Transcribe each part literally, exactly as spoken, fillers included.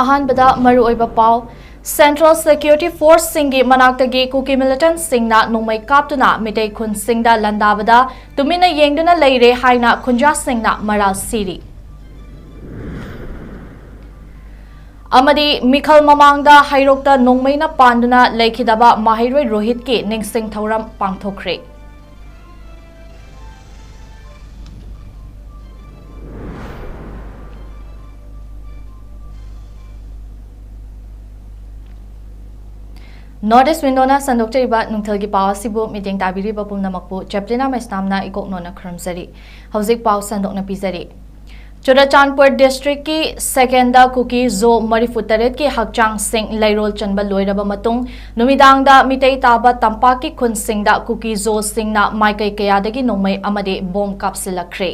ꯑꯍꯥꯟꯕꯗ ꯃꯔꯨꯑꯣꯏꯕ ꯄꯥꯎ꯫ Central Security Forceꯁꯤꯡꯒꯤ ꯃꯅꯥꯛꯇꯒꯤ ꯀꯨꯀꯤ militantꯁꯤꯡꯅ ꯅꯣꯡꯃꯩ ꯀꯥꯞꯇꯨꯅ ꯃꯤꯇꯩ ꯈꯨꯟꯁꯤꯡꯗ ꯂꯥꯟꯗꯥꯕꯗ ꯇꯨꯃꯤꯟꯅ ꯌꯦꯡꯗꯨꯅ ꯂꯩꯔꯦ ꯍꯥꯏꯅ ꯈꯨꯟꯖꯥꯁꯤꯡꯅ ꯃꯔꯥꯜ ꯁꯤꯔꯤ꯫ ꯑꯃꯗꯤ ꯃꯤꯈꯜ ꯃꯃꯥꯡꯗ ꯍꯩꯔꯣꯛꯇ ꯅꯣꯡꯃꯩꯅ ꯄꯥꯟꯗꯨꯅ ꯂꯩꯈꯤꯗꯕ ꯃꯍꯩꯔꯣꯏ ꯔꯣꯍꯤꯠꯀꯤ ꯅꯤꯡꯁꯤꯡ ꯊꯧꯔꯝ ꯄꯥꯡꯊꯣꯛꯈ꯭ꯔꯦ꯫ North East Windowꯅ ꯁꯟꯗꯣꯛꯆꯔꯤꯕ ꯅꯨꯡꯊꯤꯜꯒꯤ ꯄꯥꯎ ꯑꯁꯤꯕꯨ ꯃꯤꯠꯌꯦꯡ ꯇꯥꯕꯤꯔꯤꯕ ꯄꯨꯝꯅꯃꯛꯄꯨ ꯆꯦꯄ꯭ꯂꯤꯅꯥ ꯃꯩꯁꯅꯥꯝꯅ ꯏꯀꯣꯛ ꯅꯣꯟꯅ ꯈꯨꯔꯨꯝꯖꯔꯤ꯫ ꯍꯧꯖꯤꯛ ꯄꯥꯎ ꯁꯟꯗꯣꯛꯅ ꯄꯤꯖꯔꯤ꯫ ꯆꯨꯔꯆꯥꯟꯄꯨꯔ districtꯀꯤ secondꯗ ꯀꯨꯀꯤ ꯖꯣ ꯃꯔꯤꯐꯨ ꯇꯔꯦꯠꯀꯤ ꯍꯛꯆꯥꯡꯁꯤꯡ ꯂꯩꯔꯣꯜ ꯆꯟꯕ ꯂꯣꯏꯔꯕ ꯃꯇꯨꯡ, ꯅꯨꯃꯤꯗꯥꯡꯗ ꯃꯤꯇꯩ ꯇꯥꯕ ꯇꯝꯄꯥꯛꯀꯤ ꯈꯨꯟꯁꯤꯡꯗ ꯀꯨꯀꯤ ꯖꯣꯁꯤꯡꯅ ꯃꯥꯏꯀꯩ ꯀꯌꯥꯗꯒꯤ ꯅꯣꯡꯃꯩ ꯑꯃꯗꯤ ꯕꯣꯝ ꯀꯥꯞꯁꯤꯜꯂꯛꯈ꯭ꯔꯦ꯫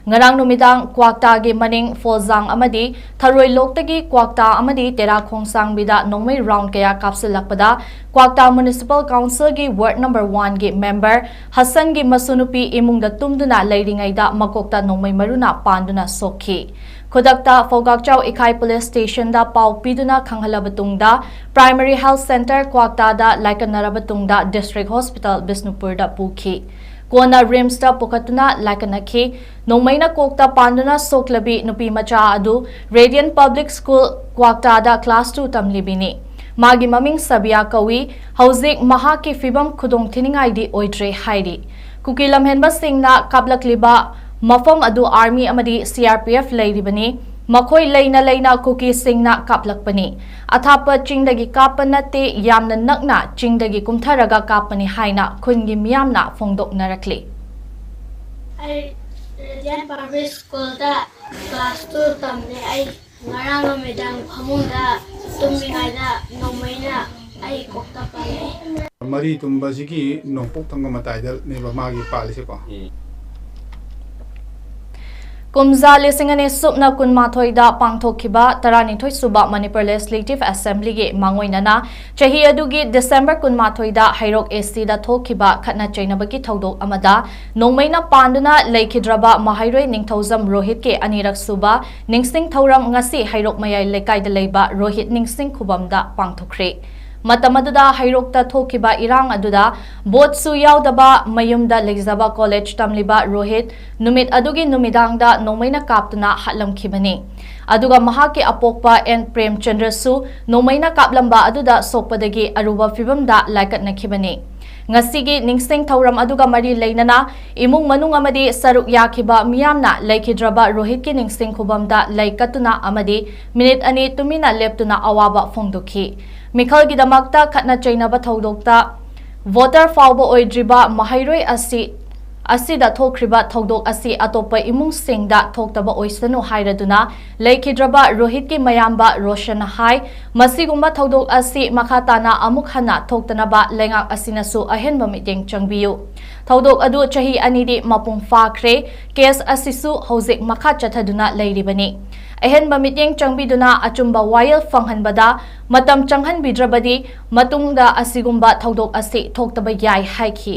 ꯉꯔꯥꯡ ꯅꯨꯃꯤꯗꯥꯡ ꯀ꯭ꯋꯥꯛꯇꯥꯒꯤ ꯃꯅꯤꯡ ꯐꯣꯜꯖꯥꯡ ꯑꯃꯗꯤ ꯊꯔꯣꯏꯂꯣꯛꯇꯒꯤ ꯀ꯭ꯋꯥꯛꯇꯥ ꯑꯃꯗꯤ ꯇꯦꯔꯥ ꯈꯣꯡꯁꯥꯡꯕꯤꯗ ꯅꯣꯡꯃꯩ round ꯀꯌꯥ ꯀꯥꯞꯁꯤꯜꯂꯛꯄꯗ, ꯀ꯭ꯋꯥꯛꯇꯥ Municipal Councilꯒꯤ ward number oneꯒꯤ member ꯍꯁꯟꯒꯤ ꯃꯁꯨꯅꯨꯄꯤ ꯏꯃꯨꯡꯗ ꯇꯨꯝꯗꯨꯅ ꯂꯩꯔꯤꯉꯩꯗ ꯃꯀꯣꯛꯇ ꯅꯣꯡꯃꯩ ꯃꯔꯨꯅ ꯄꯥꯟꯗꯨꯅ ꯁꯣꯛꯈꯤ꯫ ꯈꯨꯗꯛꯇ ꯐꯧꯒꯥꯛꯆꯥꯎ ꯏꯈꯥꯏ police stationꯗ ꯄꯥꯎ ꯄꯤꯗꯨꯅ ꯈꯪꯍꯜꯂꯕ ꯇꯨꯡꯗ, Primary Health Centre ꯀ꯭ꯋꯥꯛꯇꯥꯗ ꯂꯥꯏꯀꯠꯅꯔꯕ ꯇꯨꯡꯗ, District Hospital ꯕꯤꯁꯅꯨꯄꯨꯔꯗ ꯄꯨꯈꯤ꯫ ꯀꯣꯟꯅ RIMSꯇ ꯄꯨꯈꯠꯇꯨꯅ ꯂꯥꯏꯀꯠꯅꯈꯤ꯫ ꯅꯣꯡꯃꯩꯅ ꯀꯣꯛꯇ ꯄꯥꯟꯗꯨꯅ ꯁꯣꯛꯂꯕꯤ ꯅꯨꯄꯤ ꯃꯆꯥ ꯑꯗꯨ Radiant Public School ꯀ꯭ꯋꯥꯛꯇꯥꯗ class two ꯇꯝꯂꯤꯕꯤꯅꯤ꯫ ꯃꯥꯒꯤ ꯃꯃꯤꯡ ꯁꯕꯤꯌꯥ ꯀꯧꯏ꯫ ꯍꯧꯖꯤꯛ ꯃꯍꯥꯛꯀꯤ ꯐꯤꯕꯝ ꯈꯨꯗꯣꯡꯊꯤꯅꯤꯡꯉꯥꯏꯗꯤ ꯑꯣꯏꯗ꯭ꯔꯦ ꯍꯥꯏꯔꯤ꯫ ꯀꯨꯀꯤ ꯂꯝꯍꯦꯟꯕꯁꯤꯡꯅ ꯀꯥꯞꯂꯛꯂꯤꯕ ꯃꯐꯝ ꯑꯗꯨ army ꯑꯃꯗꯤ CRPF ꯂꯩꯔꯤꯕꯅꯤ꯫ ꯃꯈꯣꯏ ꯂꯩꯅ ꯂꯩꯅ ꯀꯨꯀꯤꯁꯤꯡꯅ ꯀꯥꯞꯂꯛꯄꯅꯤ꯫ ꯑꯊꯥꯞꯄ ꯆꯤꯡꯗꯒꯤ ꯀꯥꯞꯄ ꯅꯠꯇꯦ, ꯌꯥꯝꯅ ꯅꯛꯅ ꯆꯤꯡꯗꯒꯤ ꯀꯨꯝꯊꯔꯒ ꯀꯥꯞꯄꯅꯤ ꯍꯥꯏꯅ ꯈꯨꯟꯒꯤ ꯃꯤꯌꯥꯝꯅ ꯐꯣꯡꯗꯣꯛꯅꯔꯛꯂꯤ꯫ ꯑꯩ Radiant Public Schoolꯗ class two ꯇꯝꯃꯤ꯫ ꯑꯩ ꯉꯔꯥꯡ ꯅꯨꯃꯤꯗꯥꯡ ꯐꯃꯨꯡꯗ ꯇꯨꯝꯃꯤꯉꯩꯗ ꯅꯣꯡꯃꯩꯅ ꯑꯩ ꯀꯣꯛꯇ ꯄꯥꯜꯂꯦ꯫ ꯃꯔꯤ ꯇꯨꯝꯕꯁꯤꯒꯤ ꯅꯣꯡꯄꯣꯛ ꯊꯪꯕ ꯃꯇꯥꯏꯗꯅꯦꯕ ꯃꯥꯒꯤ ꯄꯥꯜꯂꯤꯁꯦꯀꯣ꯫ ꯎꯝ꯫ ꯀꯨꯝꯖꯥ ꯂꯤꯁꯤꯡ ꯑꯅꯤ ꯁꯨꯞꯅ ꯀꯨꯟꯃꯥꯊꯣꯏꯗ ꯄꯥꯡꯊꯣꯛꯈꯤꯕ ꯇꯔꯥꯅꯤꯊꯣꯏ ꯁꯨꯕ ꯃꯅꯤꯄꯨꯔ ꯂꯦꯖꯤꯁꯂꯦꯇꯤꯚ ꯑꯦꯁꯦꯝꯕ꯭ꯂꯤꯒꯤ ꯃꯥꯡꯑꯣꯏꯅꯅ ꯆꯍꯤ ꯑꯗꯨꯒꯤ ꯗꯤꯁꯦꯝꯕꯔ ꯀꯨꯟꯃꯥꯊꯣꯏꯗ ꯍꯩꯔꯣꯛ ꯑꯦꯁꯤꯗ ꯊꯣꯛꯈꯤꯕ ꯈꯠꯅ ꯆꯩꯅꯕꯒꯤ ꯊꯧꯗꯣꯛ ꯑꯃꯗ ꯅꯣꯡꯃꯩꯅ ꯄꯥꯟꯗꯨꯅ ꯂꯩꯈꯤꯗ꯭ꯔꯕ ꯃꯍꯩꯔꯣꯏ ꯅꯤꯡꯊꯧꯖꯝ ꯔꯣꯍꯤꯠꯀꯤ ꯑꯅꯤꯔꯛ ꯁꯨꯕ ꯅꯤꯡꯁꯤꯡ ꯊꯧꯔꯝ ꯉꯁꯤ ꯍꯩꯔꯣꯛ ꯃꯌꯥꯏ ꯂꯩꯀꯥꯏꯗ ꯂꯩꯕ ꯔꯣꯍꯤꯠ ꯅꯤꯡꯁꯤꯡ ꯈꯨꯕꯝꯗ ꯄꯥꯡꯊꯣꯛꯈ꯭ꯔꯦ꯫ ꯃꯇꯝ ꯑꯗꯨꯗ ꯍꯩꯔꯣꯛꯇ ꯊꯣꯛꯈꯤꯕ ꯏꯔꯥꯡ ꯑꯗꯨꯗ ꯕꯣꯠꯁꯨ ꯌꯥꯎꯗꯕ ꯃꯌꯨꯝꯗ ꯂꯩꯖꯕ ꯀꯣꯂꯦꯖ ꯇꯝꯂꯤꯕ ꯔꯣꯍꯤꯠ ꯅꯨꯃꯤꯠ ꯑꯗꯨꯒꯤ ꯅꯨꯃꯤꯗꯥꯡꯗ ꯅꯣꯡꯃꯩꯅ ꯀꯥꯞꯇꯨꯅ ꯍꯥꯠꯂꯝꯈꯤꯕꯅꯤ꯫ ꯑꯗꯨꯒ ꯃꯍꯥꯛꯀꯤ ꯑꯄꯣꯛꯄ ꯑꯦꯟ ꯄ꯭ꯔꯦꯝꯆꯟꯗ꯭ꯔꯁꯨ ꯅꯣꯡꯃꯩꯅ ꯀꯥꯞꯂꯝꯕ ꯑꯗꯨꯗ ꯁꯣꯛꯄꯗꯒꯤ ꯑꯔꯨꯕ ꯐꯤꯕꯝꯗ ꯂꯥꯏꯀꯠꯅꯈꯤꯕꯅꯤ꯫ ꯉꯁꯤꯒꯤ ꯅꯤꯡꯁꯤꯡ ꯊꯧꯔꯝ ꯑꯗꯨꯒ ꯃꯔꯤ ꯂꯩꯅꯅ ꯏꯃꯨꯡ ꯃꯅꯨꯡ ꯑꯃꯗꯤ ꯁꯔꯨꯛ ꯌꯥꯈꯤꯕ ꯃꯤꯌꯥꯝꯅ ꯂꯩꯈꯤꯗ꯭ꯔꯕ ꯔꯣꯍꯤꯠꯀꯤ ꯅꯤꯡꯁꯤꯡ ꯈꯨꯕꯝꯗ ꯂꯩ ꯀꯠꯇꯨꯅ ꯑꯃꯗꯤ ꯃꯤꯅꯤꯠ ꯑꯅꯤ ꯇꯨꯃꯤꯟꯅ ꯂꯦꯞꯇꯨꯅ ꯑꯋꯥꯕ ꯐꯣꯡꯗꯣꯛꯈꯤ꯫ ꯃꯤꯈꯜꯒꯤꯗꯃꯛꯇ ꯈꯠꯅ ꯆꯩꯅꯕ ꯊꯧꯗꯣꯛꯇ ꯚꯣꯇꯔ ꯐꯥꯎꯕ ꯑꯣꯏꯗ꯭ꯔꯤꯕ ꯃꯍꯩꯔꯣꯏ ꯑꯁꯤ ꯑꯁꯤꯗ ꯊꯣꯛꯈ꯭ꯔꯤꯕ ꯊꯧꯗꯣꯛ ꯑꯁꯤ ꯑꯇꯣꯞꯄ ꯏꯃꯨꯡꯁꯤꯡꯗ ꯊꯣꯛꯇꯕ ꯑꯣꯏꯁꯅꯨ ꯍꯥꯏꯔꯗꯨꯅ ꯂꯩꯈꯤꯗ꯭ꯔꯕ ꯔꯣꯍꯤꯠꯀꯤ ꯃꯌꯥꯝꯕ ꯔꯣꯁꯟꯅ ꯍꯥꯏ, ꯃꯁꯤꯒꯨꯝꯕ ꯊꯧꯗꯣꯛ ꯑꯁꯤ ꯃꯈꯥ ꯇꯥꯅ ꯑꯃꯨꯛ ꯍꯟꯅ ꯊꯣꯛꯇꯅꯕ ꯂꯩꯉꯥꯛ ꯑꯁꯤꯅꯁꯨ ꯑꯍꯦꯟꯕ ꯃꯤꯠꯌꯦꯡ ꯆꯪꯕꯤꯌꯨ꯫ ꯊꯧꯗꯣꯛ ꯑꯗꯨ ꯆꯍꯤ ꯑꯅꯤꯗꯤ ꯃꯄꯨꯡ ꯐꯥꯈ꯭ꯔꯦ꯫ ꯀꯦꯁ ꯑꯁꯤꯁꯨ ꯍꯧꯖꯤꯛ ꯃꯈꯥ ꯆꯠꯊꯗꯨꯅ ꯂꯩꯔꯤꯕꯅꯤ꯫ ꯑꯍꯦꯟꯕ ꯃꯤꯠꯌꯦꯡ ꯆꯪꯕꯤꯗꯨꯅ ꯑꯆꯨꯝꯕ ꯋꯥꯌꯦꯜ ꯐꯪꯍꯟꯕꯗ ꯃꯇꯝ ꯆꯪꯍꯟꯕꯤꯗ꯭ꯔꯕꯗꯤ ꯃꯇꯨꯡꯗ ꯑꯁꯤꯒꯨꯝꯕ ꯊꯧꯗꯣꯛ ꯑꯁꯤ ꯊꯣꯛꯇꯕ ꯌꯥꯏ ꯍꯥꯏꯈꯤ꯫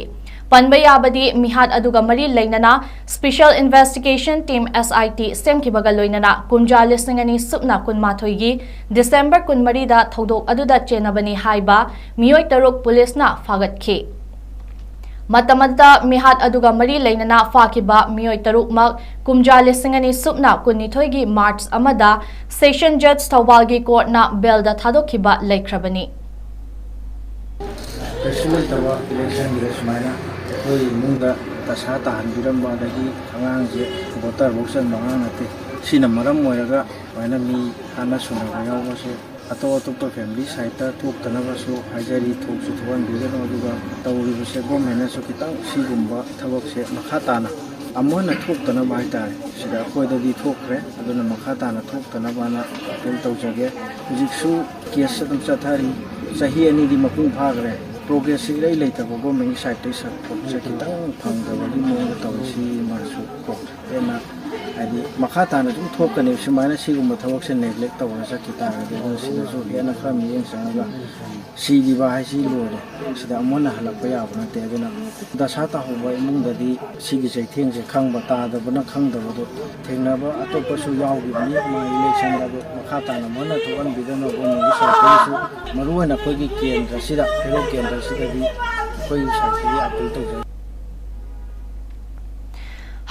ꯄꯟꯕ ꯌꯥꯕꯗꯤ ꯃꯤꯍꯥꯠ ꯑꯗꯨꯒ ꯃꯔꯤ ꯂꯩꯅꯅ Special Investigation Team, S I T, ꯁꯦꯝꯈꯤꯕꯒ ꯂꯣꯏꯅꯅ ꯀꯨꯝꯖꯥ ꯂꯤꯁꯤꯡ ꯑꯅꯤ ꯁꯨꯞꯅ ꯀꯨꯟꯃꯥꯊꯣꯏꯒꯤ ꯗꯤꯁꯦꯝꯕꯔ ꯀꯨꯟꯃꯔꯤꯗ ꯊꯧꯗꯣꯛ ꯑꯗꯨꯗ ꯆꯦꯟꯅꯕꯅꯤ ꯍꯥꯏꯕ ꯃꯤꯑꯣꯏ ꯇꯔꯨꯛ ꯄꯨꯂꯤꯁꯅ ꯐꯥꯒꯠꯈꯤ꯫ ꯃꯇꯝ ꯑꯗꯨꯗ ꯃꯤꯍꯥꯠ ꯑꯗꯨꯒ ꯃꯔꯤ ꯂꯩꯅꯅ ꯐꯥꯈꯤꯕ ꯃꯤꯑꯣꯏ ꯇꯔꯨꯛꯃꯛ ꯀꯨꯝꯖꯥ ꯂꯤꯁꯤꯡ ꯑꯅꯤ ꯁꯨꯞꯅ ꯀꯨꯟꯅꯤꯊꯣꯏꯒꯤ ꯃꯥꯔꯆ ꯑꯃꯗ ꯁꯦꯁꯟ ꯖꯖ ꯊꯧꯕꯥꯜꯒꯤ ꯀꯣꯔꯠꯅ ꯕꯦꯜꯗ ꯊꯥꯗꯣꯛꯈꯤꯕ ꯂꯩꯈ꯭ꯔꯕꯅꯤ꯫ ꯀꯩꯁꯨ ꯂꯩꯇꯕ ꯏꯂꯦꯛꯁꯟꯒꯤꯗ ꯁꯨꯃꯥꯏꯅ ꯑꯩꯈꯣꯏ ꯏꯃꯨꯡꯗ ꯗꯁꯥ ꯇꯥꯍꯟꯕꯤꯔꯝꯕ, ꯑꯗꯒꯤ ꯑꯉꯥꯡꯁꯦ ꯚꯣꯇꯔꯐꯧ ꯆꯟꯕ ꯑꯉꯥꯡ ꯅꯠꯇꯦ꯫ ꯁꯤꯅ ꯃꯔꯝ ꯑꯣꯏꯔꯒ ꯁꯨꯃꯥꯏꯅ ꯃꯤ ꯍꯥꯠꯅ ꯁꯨꯅꯕ ꯌꯥꯎꯕꯁꯦ ꯑꯇꯣꯞ ꯑꯇꯣꯞꯄ ꯐꯦꯃꯤꯂꯤ ꯁꯥꯏꯠꯇ ꯊꯣꯛꯇꯅꯕꯁꯨ ꯍꯥꯏꯖꯔꯤ, ꯊꯣꯛꯁꯨ ꯊꯣꯛꯍꯟꯕꯤꯒꯅꯨ꯫ ꯑꯗꯨꯒ ꯇꯧꯔꯤꯕꯁꯦ ꯒꯣꯔꯃꯦꯟꯅꯁꯨ ꯈꯤꯇꯪ ꯁꯤꯒꯨꯝꯕ ꯊꯕꯛꯁꯦ ꯃꯈꯥ ꯇꯥꯅ ꯑꯃꯨꯛ ꯍꯟꯅ ꯊꯣꯛꯇꯅꯕ ꯍꯥꯏꯇꯥꯔꯦ, ꯁꯤꯗ ꯑꯩꯈꯣꯏꯗꯗꯤ ꯊꯣꯛꯈ꯭ꯔꯦ, ꯑꯗꯨꯅ ꯃꯈꯥ ꯇꯥꯅ ꯊꯣꯛꯇꯅꯕꯅ ꯑꯄꯤꯜ ꯇꯧꯖꯒꯦ꯫ ꯍꯧꯖꯤꯛꯁꯨ ꯀꯦꯁ ꯑꯗꯨꯝ ꯆꯠꯊꯔꯤ, ꯆꯍꯤ ꯑꯅꯤꯗꯤ ꯃꯄꯨꯡ ꯐꯥꯈ꯭ꯔꯦ, ꯄ꯭ꯔꯣꯒ꯭ꯔꯦꯁꯁꯤ ꯏꯔꯩ ꯂꯩꯇꯕ, ꯒꯣꯔꯃꯦꯟꯒꯤ ꯁꯥꯏꯠꯇꯒꯤ ꯁꯄꯣꯔꯠꯁꯦ ꯈꯤꯇꯪ ꯐꯪꯗꯕꯒꯤ ꯃꯑꯣꯡꯗ ꯇꯧꯔꯤ꯫ ꯁꯤꯃꯁꯨ ꯀꯣ ꯍꯦꯟꯅ ꯍꯥꯏꯗꯤ ꯃꯈꯥ ꯇꯥꯅ ꯁꯨꯝ ꯊꯣꯛꯀꯅꯤ꯫ ꯁꯨꯃꯥꯏꯅ ꯁꯤꯒꯨꯝꯕ ꯊꯕꯛꯁꯦ neglect ꯇꯧꯔ ꯆꯠꯈꯤ ꯇꯥꯔꯒꯗꯤ, ꯑꯗꯨꯅ ꯁꯤꯗꯁꯨ ꯍꯦꯟꯅ ꯈꯔ ꯃꯤꯠꯌꯦꯡ ꯆꯪꯉꯒ, ꯁꯤꯈꯤꯕ ꯍꯥꯏꯁꯤ ꯂꯣꯏꯔꯦ, ꯁꯤꯗ ꯑꯃꯨꯛ ꯍꯟꯅ ꯍꯜꯂꯛꯄ ꯌꯥꯕ ꯅꯠꯇꯦ꯫ ꯑꯗꯨꯅ ꯗꯁꯥ ꯇꯥꯍꯧꯕ ꯏꯃꯨꯡꯗꯗꯤ ꯁꯤꯒꯤ ꯆꯩꯊꯦꯡꯁꯦ ꯈꯪꯕ, ꯇꯥꯗꯕꯅ ꯈꯪꯗꯕꯗꯣ ꯊꯦꯡꯅꯕ ꯑꯇꯣꯞꯄꯁꯨ ꯌꯥꯎꯈꯤꯕꯅꯤ꯫ ꯃꯥꯒꯤ ꯏꯂꯦꯛꯁꯟꯗ ꯑꯗꯨ ꯃꯈꯥ ꯇꯥꯅ ꯃꯨꯟꯅ ꯊꯣꯛꯍꯟꯕꯤꯗꯅꯕ ꯒꯣꯔꯃꯦꯟꯒꯤ ꯁꯥꯏꯠꯇꯒꯤꯁꯨ, ꯃꯔꯨꯑꯣꯏꯅ ꯑꯩꯈꯣꯏꯒꯤ ꯀꯦꯟꯗ꯭ꯔꯁꯤꯗ, ꯍꯦꯔꯣ ꯀꯦꯟꯗ꯭ꯔꯁꯤꯗꯒꯤ ꯑꯩꯈꯣꯏꯒꯤ ꯁꯥꯏꯠꯇꯒꯤ ꯑꯥꯄꯤꯜ ꯇꯧꯖꯔꯤ꯫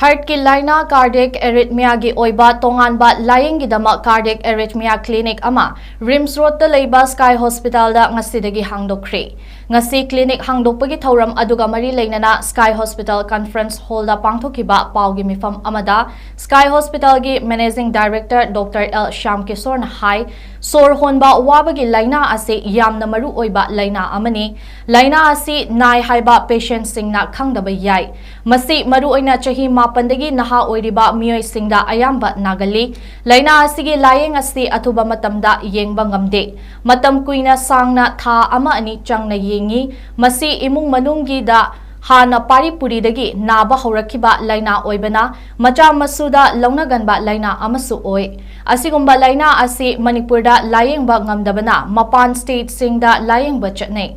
ꯍꯥꯔꯠꯀꯤ ꯂꯥꯏꯅꯥ, cardiac arrhythmiaꯒꯤ ꯑꯣꯏꯕ ꯇꯣꯉꯥꯟꯕ ꯂꯥꯌꯦꯡꯒꯤꯗꯃꯛ cardiac arrhythmia clinic ꯑꯃ ꯔꯤꯝꯁ ꯔꯣꯗꯇ ꯂꯩꯕ ꯁ꯭ꯀꯥꯏ ꯍꯣꯁꯄꯤꯇꯥꯜꯗ ꯉꯁꯤꯗꯒꯤ ꯍꯥꯡꯗꯣꯛꯈ꯭ꯔꯦ꯫ ꯉꯁꯤ clinic ꯍꯥꯡꯗꯣꯛꯄꯒꯤ ꯊꯧꯔꯝ ꯑꯗꯨꯒ ꯃꯔꯤ ꯂꯩꯅꯅ ꯁ꯭ꯀꯥꯏ ꯍꯣꯁꯄꯤꯇꯥꯜ conference hallꯗ ꯄꯥꯡꯊꯣꯛꯈꯤꯕ ꯄꯥꯎꯒꯤ ꯃꯤꯐꯝ ꯑꯃꯗ ꯁ꯭ꯀꯥꯏ ꯍꯣꯁꯄꯤꯇꯥꯜꯒꯤ managing director Doctor L Shyam ꯀꯤꯁꯣꯔꯅ ꯍꯥꯏ, ꯁꯣꯔ ꯍꯣꯟꯕ ꯋꯥꯕꯒꯤ ꯂꯥꯏꯅꯥ ꯑꯁꯤ ꯌꯥꯝꯅ ꯃꯔꯨ ꯑꯣꯏꯕ ꯂꯥꯏꯅꯥ ꯑꯃꯅꯤ꯫ ꯂꯥꯏꯅꯥ ꯑꯁꯤ ꯅꯥꯏ ꯍꯥꯏꯕ patientꯁꯤꯡꯅ ꯈꯪꯗꯕ ꯌꯥꯏ꯫ ꯃꯁꯤ ꯃꯔꯨꯑꯣꯏꯅ ꯆꯍꯤ ꯃꯥꯄꯟꯗꯒꯤ ꯅꯍꯥ ꯑꯣꯏꯔꯤꯕ ꯃꯤꯑꯣꯏꯁꯤꯡꯗ ꯑꯌꯥꯝꯕ ꯅꯥꯒꯜꯂꯤ꯫ ꯂꯥꯏꯅꯥ ꯑꯁꯤꯒꯤ ꯂꯥꯌꯦꯡ ꯑꯁꯤ ꯑꯊꯨꯕ ꯃꯇꯝꯗ ꯌꯦꯡꯕ ꯉꯝꯗꯦ꯫ ꯃꯇꯝ ꯀꯨꯏꯅ ꯁꯥꯡꯅ ꯊꯥ ꯑꯃ ꯑꯅꯤ ꯆꯪꯅ ꯌꯦꯡꯉꯤ꯫ ꯃꯁꯤ ꯏꯃꯨꯡ ꯃꯅꯨꯡꯒꯤꯗ ꯍꯥꯟꯅ ꯄꯥꯔꯤ ꯄꯨꯔꯤꯗꯒꯤ ꯅꯥꯕ ꯍꯧꯔꯛꯈꯤꯕ ꯂꯥꯏꯅꯥ ꯑꯣꯏꯕꯅ ꯃꯆꯥ ꯃꯁꯨꯗ ꯂꯧꯅꯒꯟꯕ ꯂꯥꯏꯅꯥ ꯑꯃꯁꯨ ꯑꯣꯏ꯫ ꯑꯁꯤꯒꯨꯝꯕ ꯂꯥꯏꯅꯥ ꯑꯁꯤ ꯃꯅꯤꯄꯨꯔꯗ ꯂꯥꯌꯦꯡꯕ ꯉꯝꯗꯕꯅ ꯃꯄꯥꯟ stateꯁꯤꯡꯗ ꯂꯥꯌꯦꯡꯕ ꯆꯠꯅꯩ꯫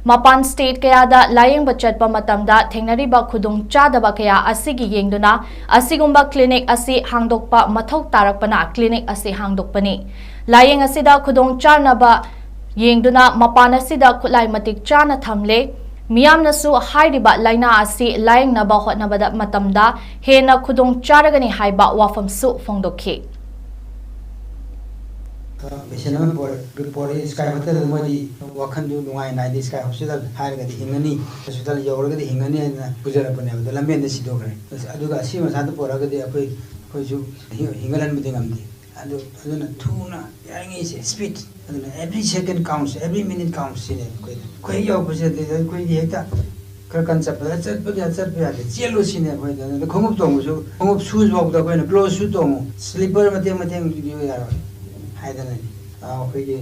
ꯃꯄꯥꯟ state ꯀꯌꯥꯗ ꯂꯥꯌꯦꯡꯕ ꯆꯠꯄ ꯃꯇꯝꯗ ꯊꯦꯡꯅꯔꯤꯕ ꯈꯨꯗꯣꯡꯆꯥꯗꯕ ꯀꯌꯥ ꯑꯁꯤꯒꯤ ꯌꯦꯡꯗꯨꯅ ꯑꯁꯤꯒꯨꯝꯕ clinic ꯑꯁꯤ ꯍꯥꯡꯗꯣꯛꯄ ꯃꯊꯧ ꯇꯥꯔꯛꯄꯅ clinic ꯑꯁꯤ ꯍꯥꯡꯗꯣꯛꯄꯅꯤ꯫ ꯂꯥꯌꯦꯡ ꯑꯁꯤꯗ ꯈꯨꯗꯣꯡꯆꯥꯅꯕ ꯌꯦꯡꯗꯨꯅ ꯃꯄꯥꯟ ꯑꯁꯤꯗ ꯈꯨꯠꯂꯥꯏ ꯃꯇꯤꯛ ꯆꯥꯅ ꯊꯝꯂꯦ꯫ ꯃꯤꯌꯥꯝꯅꯁꯨ ꯍꯥꯏꯔꯤꯕ ꯂꯥꯏꯅꯥ ꯑꯁꯤ ꯂꯥꯌꯦꯡꯅꯕ ꯍꯣꯠꯅꯕꯗ ꯃꯇꯝꯗ ꯍꯦꯟꯅ ꯈꯨꯗꯣꯡ ꯆꯥꯔꯒꯅꯤ ꯍꯥꯏꯕ ꯋꯥꯐꯝꯁꯨ ꯐꯣꯡꯗꯣꯛꯈꯤ꯫ ꯄꯦꯁꯦꯟ ꯑꯃ ꯄꯣꯔꯛ- ꯄꯣꯔꯛꯏ ꯁ꯭ꯀꯥꯏ ꯍꯣꯇꯦꯜꯗ꯫ ꯃꯣꯏꯗꯤ ꯋꯥꯈꯜꯗꯨ ꯅꯨꯡꯉꯥꯏꯅ, ꯍꯥꯏꯗꯤ ꯁ꯭ꯀꯥꯏ ꯍꯣꯁꯄꯤꯇꯥꯜ ꯍꯥꯏꯔꯒꯗꯤ ꯍꯤꯡꯉꯅꯤ, ꯍꯣꯁꯄꯤꯇꯥꯜ ꯌꯧꯔꯒꯗꯤ ꯍꯤꯡꯉꯅꯤ ꯍꯥꯏꯅ ꯄꯨꯖꯔꯛꯄꯅꯦꯕ꯫ ꯑꯗꯣ ꯂꯝꯕꯦꯟꯗ ꯁꯤꯗꯣꯛꯈ꯭ꯔꯦ꯫ ꯑꯁ, ꯑꯗꯨꯒ ꯑꯁꯤ ꯃꯁꯥꯗ ꯄꯣꯔꯛꯑꯒꯗꯤ ꯑꯩꯈꯣꯏ, ꯑꯩꯈꯣꯏꯁꯨ ꯍꯤꯡ- ꯍꯤꯡꯒꯠꯍꯟꯕꯗꯤ ꯉꯝꯗꯦ꯫ ꯑꯗꯨ, ꯑꯗꯨꯅ ꯊꯨꯅ ꯌꯥꯔꯤꯉꯩꯁꯦ, speed, ꯑꯗꯨꯅ every second counts, every minute counts ꯁꯤꯅꯦ ꯑꯩꯈꯣꯏꯗ꯫ ꯑꯩꯈꯣꯏ ꯍꯦꯛ ꯌꯧꯔꯛꯄꯁꯤꯗꯗꯤ ꯑꯩꯈꯣꯏꯗꯤ ꯍꯦꯛꯇ ꯈꯔ ꯀꯟ ꯆꯠꯄꯗ, "ꯆꯠꯄꯗꯤ ꯌꯥ-, ꯆꯠꯄ ꯌꯥꯗꯦ, ꯆꯦꯜꯂꯨ" ꯁꯤꯅꯦ ꯑꯩꯈꯣꯏꯗ꯫ ꯑꯗꯨꯅ ꯈꯣꯡꯎꯞ ꯇꯣꯡꯕꯁꯨ, ꯈꯣꯡꯎꯞ, shoes ꯐꯥꯎꯗ ꯑꯩꯈꯣꯏꯅ close shoe ꯇꯣꯡꯉꯨ, slipper ꯃꯇꯦꯛ ꯃꯇꯦꯛ ꯌꯥꯔꯣꯏ ꯍꯥꯏꯗꯅꯅꯦ꯫ ꯑꯥ, ꯑꯩꯈꯣꯏꯒꯤ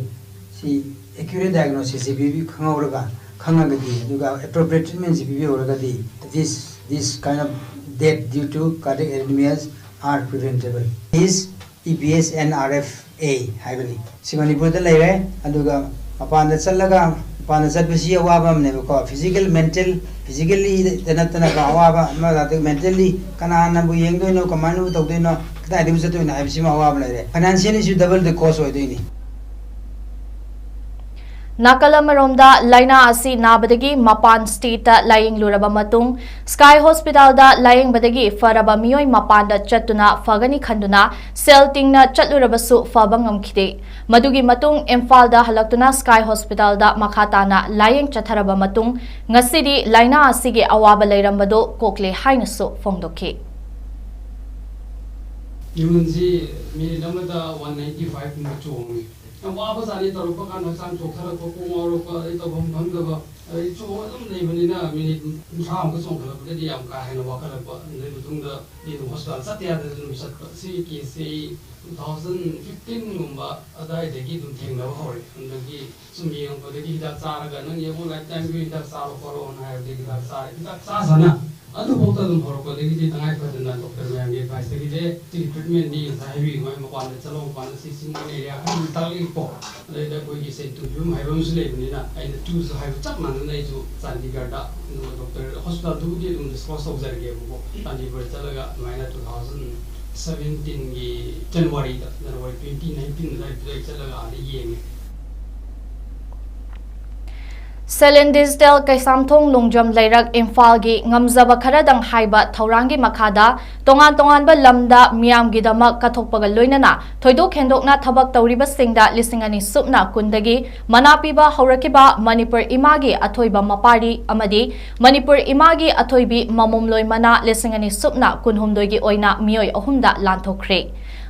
ꯁꯤ accurate diagnosis ꯁꯤ ꯄꯤꯕꯤ-, ꯈꯪꯍꯧꯔꯒ, ꯈꯪꯉꯒꯗꯤ, ꯑꯗꯨꯒ appropriate treatment ꯁꯤ ꯄꯤꯕꯤꯍꯧꯔꯒꯗꯤ, this, this kind of death due to cardiac arrhythmias are preventable is E P S N R F A ꯍꯥꯏꯕꯅꯤ꯫ ꯁꯤ ꯃꯅꯤꯄꯨꯔꯗ ꯂꯩꯔꯦ꯫ ꯑꯗꯨꯒ ꯃꯄꯥꯟꯗ ꯆꯠꯂꯒ, ꯃꯄꯥꯟꯗ ꯆꯠꯄꯁꯤ ꯑꯋꯥꯕ ꯑꯃꯅꯦꯕꯀꯣ꯫ Physical, mental, physically ꯗ ꯅꯠꯇꯅꯀꯣ, ꯑꯋꯥꯕ ꯑꯃ, ꯑꯗꯒꯤ mentally ꯀꯅꯥꯅꯕꯨ ꯌꯦꯡꯗꯣꯏꯅꯣ, ꯀꯃꯥꯏꯅꯕꯨ ꯇꯧꯗꯣꯏꯅꯣ, ꯀꯗꯥꯏꯗꯕꯨ ꯆꯠꯇꯣꯏꯅꯣ ꯍꯥꯏꯕꯁꯤꯃ ꯑꯋꯥꯕ ꯂꯩꯔꯦ꯫ Financially ꯁꯨ double the cost ꯑꯣꯏꯗꯣꯏꯅꯤ꯫ ꯅꯥꯀꯜ ꯑꯃꯔꯣꯝꯗ, ꯂꯥꯏꯅꯥ ꯑꯁꯤ ꯅꯥꯕꯗꯒꯤ ꯃꯄꯥꯟ stateꯇ ꯂꯥꯌꯦꯡꯂꯨꯔꯕ ꯃꯇꯨꯡ, Sky Hospitalꯗ ꯂꯥꯌꯦꯡꯕꯗꯒꯤ ꯐꯔꯕ ꯃꯤꯑꯣꯏ ꯃꯄꯥꯟꯗ ꯆꯠꯇꯨꯅ ꯐꯒꯅꯤ ꯈꯟꯗꯨꯅ ꯁꯦꯜ ꯇꯤꯡꯅ ꯆꯠꯂꯨꯔꯕꯁꯨ ꯐꯕ ꯉꯝꯈꯤꯗꯦ꯫ ꯃꯗꯨꯒꯤ ꯃꯇꯨꯡ ꯏꯝꯐꯥꯜꯗ ꯍꯜꯂꯛꯇꯨꯅ Sky Hospitalꯗ ꯃꯈꯥ ꯇꯥꯅ ꯂꯥꯌꯦꯡ ꯆꯠꯊꯔꯕ ꯃꯇꯨꯡ, ꯉꯁꯤꯗꯤ ꯂꯥꯏꯅꯥ ꯑꯁꯤꯒꯤ ꯑꯋꯥꯕ ꯂꯩꯔꯝꯕꯗꯨ ꯀꯣꯛꯂꯦ ꯍꯥꯏꯅꯁꯨ ꯐꯣꯡꯗꯣꯛꯈꯤ꯫ ꯌꯨꯝꯁꯤ ꯃꯤꯅꯤꯠ ꯑꯃꯗ ꯋꯥꯟ ꯅꯥꯏꯟꯇꯤ ꯐꯥꯏꯚ ꯀꯨꯝꯕ ꯆꯣꯡꯉꯤ꯫ ꯌꯥꯝ ꯋꯥꯕꯖꯥꯠꯅꯤ꯫ ꯇꯧꯔꯛꯄ ꯀꯥꯟꯗ ꯍꯛꯆꯥꯡ ꯆꯣꯛꯊꯔꯛꯄ, ꯀꯣꯛ ꯉꯥꯎꯔꯛꯄ, ꯑꯗꯩ ꯇꯧꯐꯝ ꯈꯪꯗꯕ, ꯑꯗꯩ ꯆꯣꯡꯉ ꯑꯗꯨꯝ ꯂꯩꯕꯅꯤꯅ ꯃꯤꯅꯤꯠ ꯀꯨꯟꯊ꯭ꯔꯥꯃꯨꯛꯀ ꯆꯣꯡꯈꯠꯂꯛꯄꯗꯗꯤ ꯌꯥꯝ ꯀꯥ ꯍꯦꯟꯅ ꯋꯥꯈꯠꯂꯛꯄ꯫ ꯑꯗꯩ ꯃꯇꯨꯡꯗ ꯑꯩ ꯑꯗꯨꯝ ꯍꯣꯁꯄꯤꯇꯥꯜ ꯆꯠꯇ ꯌꯥꯗꯗꯅ ꯑꯗꯨꯝ ꯆꯠꯄ꯫ ꯁꯤꯒꯤ ꯀꯦꯁꯁꯦ ꯑꯩ ꯇꯨ ꯊꯥꯎꯖꯟ ꯐꯤꯐꯇꯤꯟꯒꯨꯝꯕ ꯑꯗꯥꯏꯗꯒꯤ ꯑꯗꯨꯝ ꯊꯦꯡꯅꯕ ꯍꯧꯔꯦ꯫ ꯑꯗꯒꯤ ꯁꯨꯝ ꯌꯦꯡꯉꯛꯄꯗꯒꯤ ꯍꯤꯗꯥꯛ ꯆꯥꯔꯒ, "ꯅꯪ ꯌꯦꯡꯉꯣ, ꯂꯥꯏꯐ ꯇꯥꯏꯝꯒꯤ ꯍꯤꯗꯥꯛ ꯆꯥꯔꯣ ꯈꯣꯠꯂꯣꯅ" ꯍꯥꯏꯕꯗꯒꯤ ꯍꯤꯗꯥꯛ ꯆꯥꯔꯦ꯫ ꯍꯤꯗꯥꯛ ꯆꯥ ꯆꯥꯅ ꯑꯗꯨꯐꯥꯎꯗ ꯑꯗꯨꯝ ꯍꯧꯔꯛꯄꯗꯒꯤꯗꯤ ꯇꯉꯥꯏ ꯐꯗꯅ ꯗꯣꯛꯇꯔ ꯃꯌꯥꯝꯒꯤ ꯑꯦꯗꯚꯥꯏꯁꯇꯒꯤꯗꯤ ꯁꯤꯒꯤ ꯇ꯭ꯔꯤꯠꯃꯦꯟꯗꯤ ꯉꯁꯥꯏ ꯍꯥꯏꯕꯤꯌꯨ, ꯃꯥꯏ ꯃꯄꯥꯟꯗ ꯆꯠꯂꯣ, ꯃꯄꯥꯟꯗ ꯁꯤ ꯆꯤꯡ ꯑꯦꯔꯤꯌꯥ ꯑꯗꯨꯝ ꯇꯥꯛꯂꯛꯏꯀꯣ꯫ ꯑꯗꯩꯗ ꯑꯩꯈꯣꯏꯒꯤ ꯁꯦꯟꯇꯨ ꯐꯤꯕꯝ ꯍꯥꯏꯕ ꯑꯃꯁꯨ ꯂꯩꯕꯅꯤꯅ, ꯑꯩꯅ ꯇꯨꯁꯨ ꯍꯥꯏꯕ ꯆꯞ ꯃꯥꯟꯅꯅ ꯑꯩꯁꯨ ꯆꯥꯟꯗꯤꯒꯔꯗ, ꯑꯗꯨꯒ ꯗꯣꯛꯇꯔ ꯍꯣꯁꯄꯤꯇꯥꯜꯗꯨꯕꯨꯗꯤ ꯑꯗꯨꯝ ꯗꯤꯁꯀ꯭ꯂꯣꯁ ꯇꯧꯖꯔꯒꯦꯕꯀꯣ, ꯆꯥꯟꯗꯤꯒꯔ ꯆꯠꯂꯒ ꯑꯗꯨꯃꯥꯏꯅ ꯇꯨ ꯊꯥꯎꯖꯟ ꯁꯚꯦꯟꯇꯤꯟꯒꯤ ꯖꯅꯋꯥꯔꯤꯗ, ꯖꯅꯋꯥꯔꯤ ꯇ꯭ꯋꯦꯟꯇꯤ ꯅꯥꯏꯟꯇꯤꯟ ꯑꯗꯨꯋꯥꯏꯗꯨꯗ ꯑꯩ ꯆꯠꯂꯒ ꯑꯥꯗ ꯌꯦꯡꯉꯦ꯫ ꯁꯦꯂꯦꯟ ꯗꯤꯖꯤꯇꯦꯜ ꯀꯩꯁꯥꯝꯊꯣꯡ ꯂꯣꯡꯖꯝ ꯂꯩꯔꯛ ꯏꯝꯐꯥꯜꯒꯤ ꯉꯝꯖꯕ ꯈꯔꯗꯪ ꯍꯥꯏꯕ ꯊꯧꯔꯥꯡꯒꯤ ꯃꯈꯥꯗ ꯇꯣꯉꯥꯟ ꯇꯣꯉꯥꯟꯕ ꯂꯝꯗ ꯃꯤꯌꯥꯝꯒꯤꯗꯃꯛ ꯀꯠꯊꯣꯛꯄꯒ ꯂꯣꯏꯅꯅ ꯊꯣꯏꯗꯣꯛ ꯍꯦꯟꯗꯣꯛꯅ ꯊꯕꯛ ꯇꯧꯔꯤꯕꯁꯤꯡꯗ ꯂꯤꯁꯤꯡ ꯑꯅꯤ ꯁꯨꯞꯅ ꯀꯨꯟꯗꯒꯤ ꯃꯅꯥ ꯄꯤꯕ ꯍꯧꯔꯛꯈꯤꯕ ꯃꯅꯤꯄꯨꯔ ꯏꯃꯥꯒꯤ ꯑꯊꯣꯏꯕ ꯃꯄꯥꯔꯤ ꯑꯃꯗꯤ ꯃꯅꯤꯄꯨꯔ ꯏꯃꯥꯒꯤ ꯑꯊꯣꯏꯕꯤ ꯃꯃꯣꯝꯂꯣꯏ ꯃꯅꯥ ꯂꯤꯁꯤꯡ ꯑꯅꯤ ꯁꯨꯞꯅ ꯀꯨꯟꯍꯨꯝꯗꯣꯏꯒꯤ ꯑꯣꯏꯅ ꯃꯤꯑꯣꯏ ꯑꯍꯨꯝꯗ ꯂꯥꯟꯊꯣꯛꯈ꯭ꯔꯦ꯫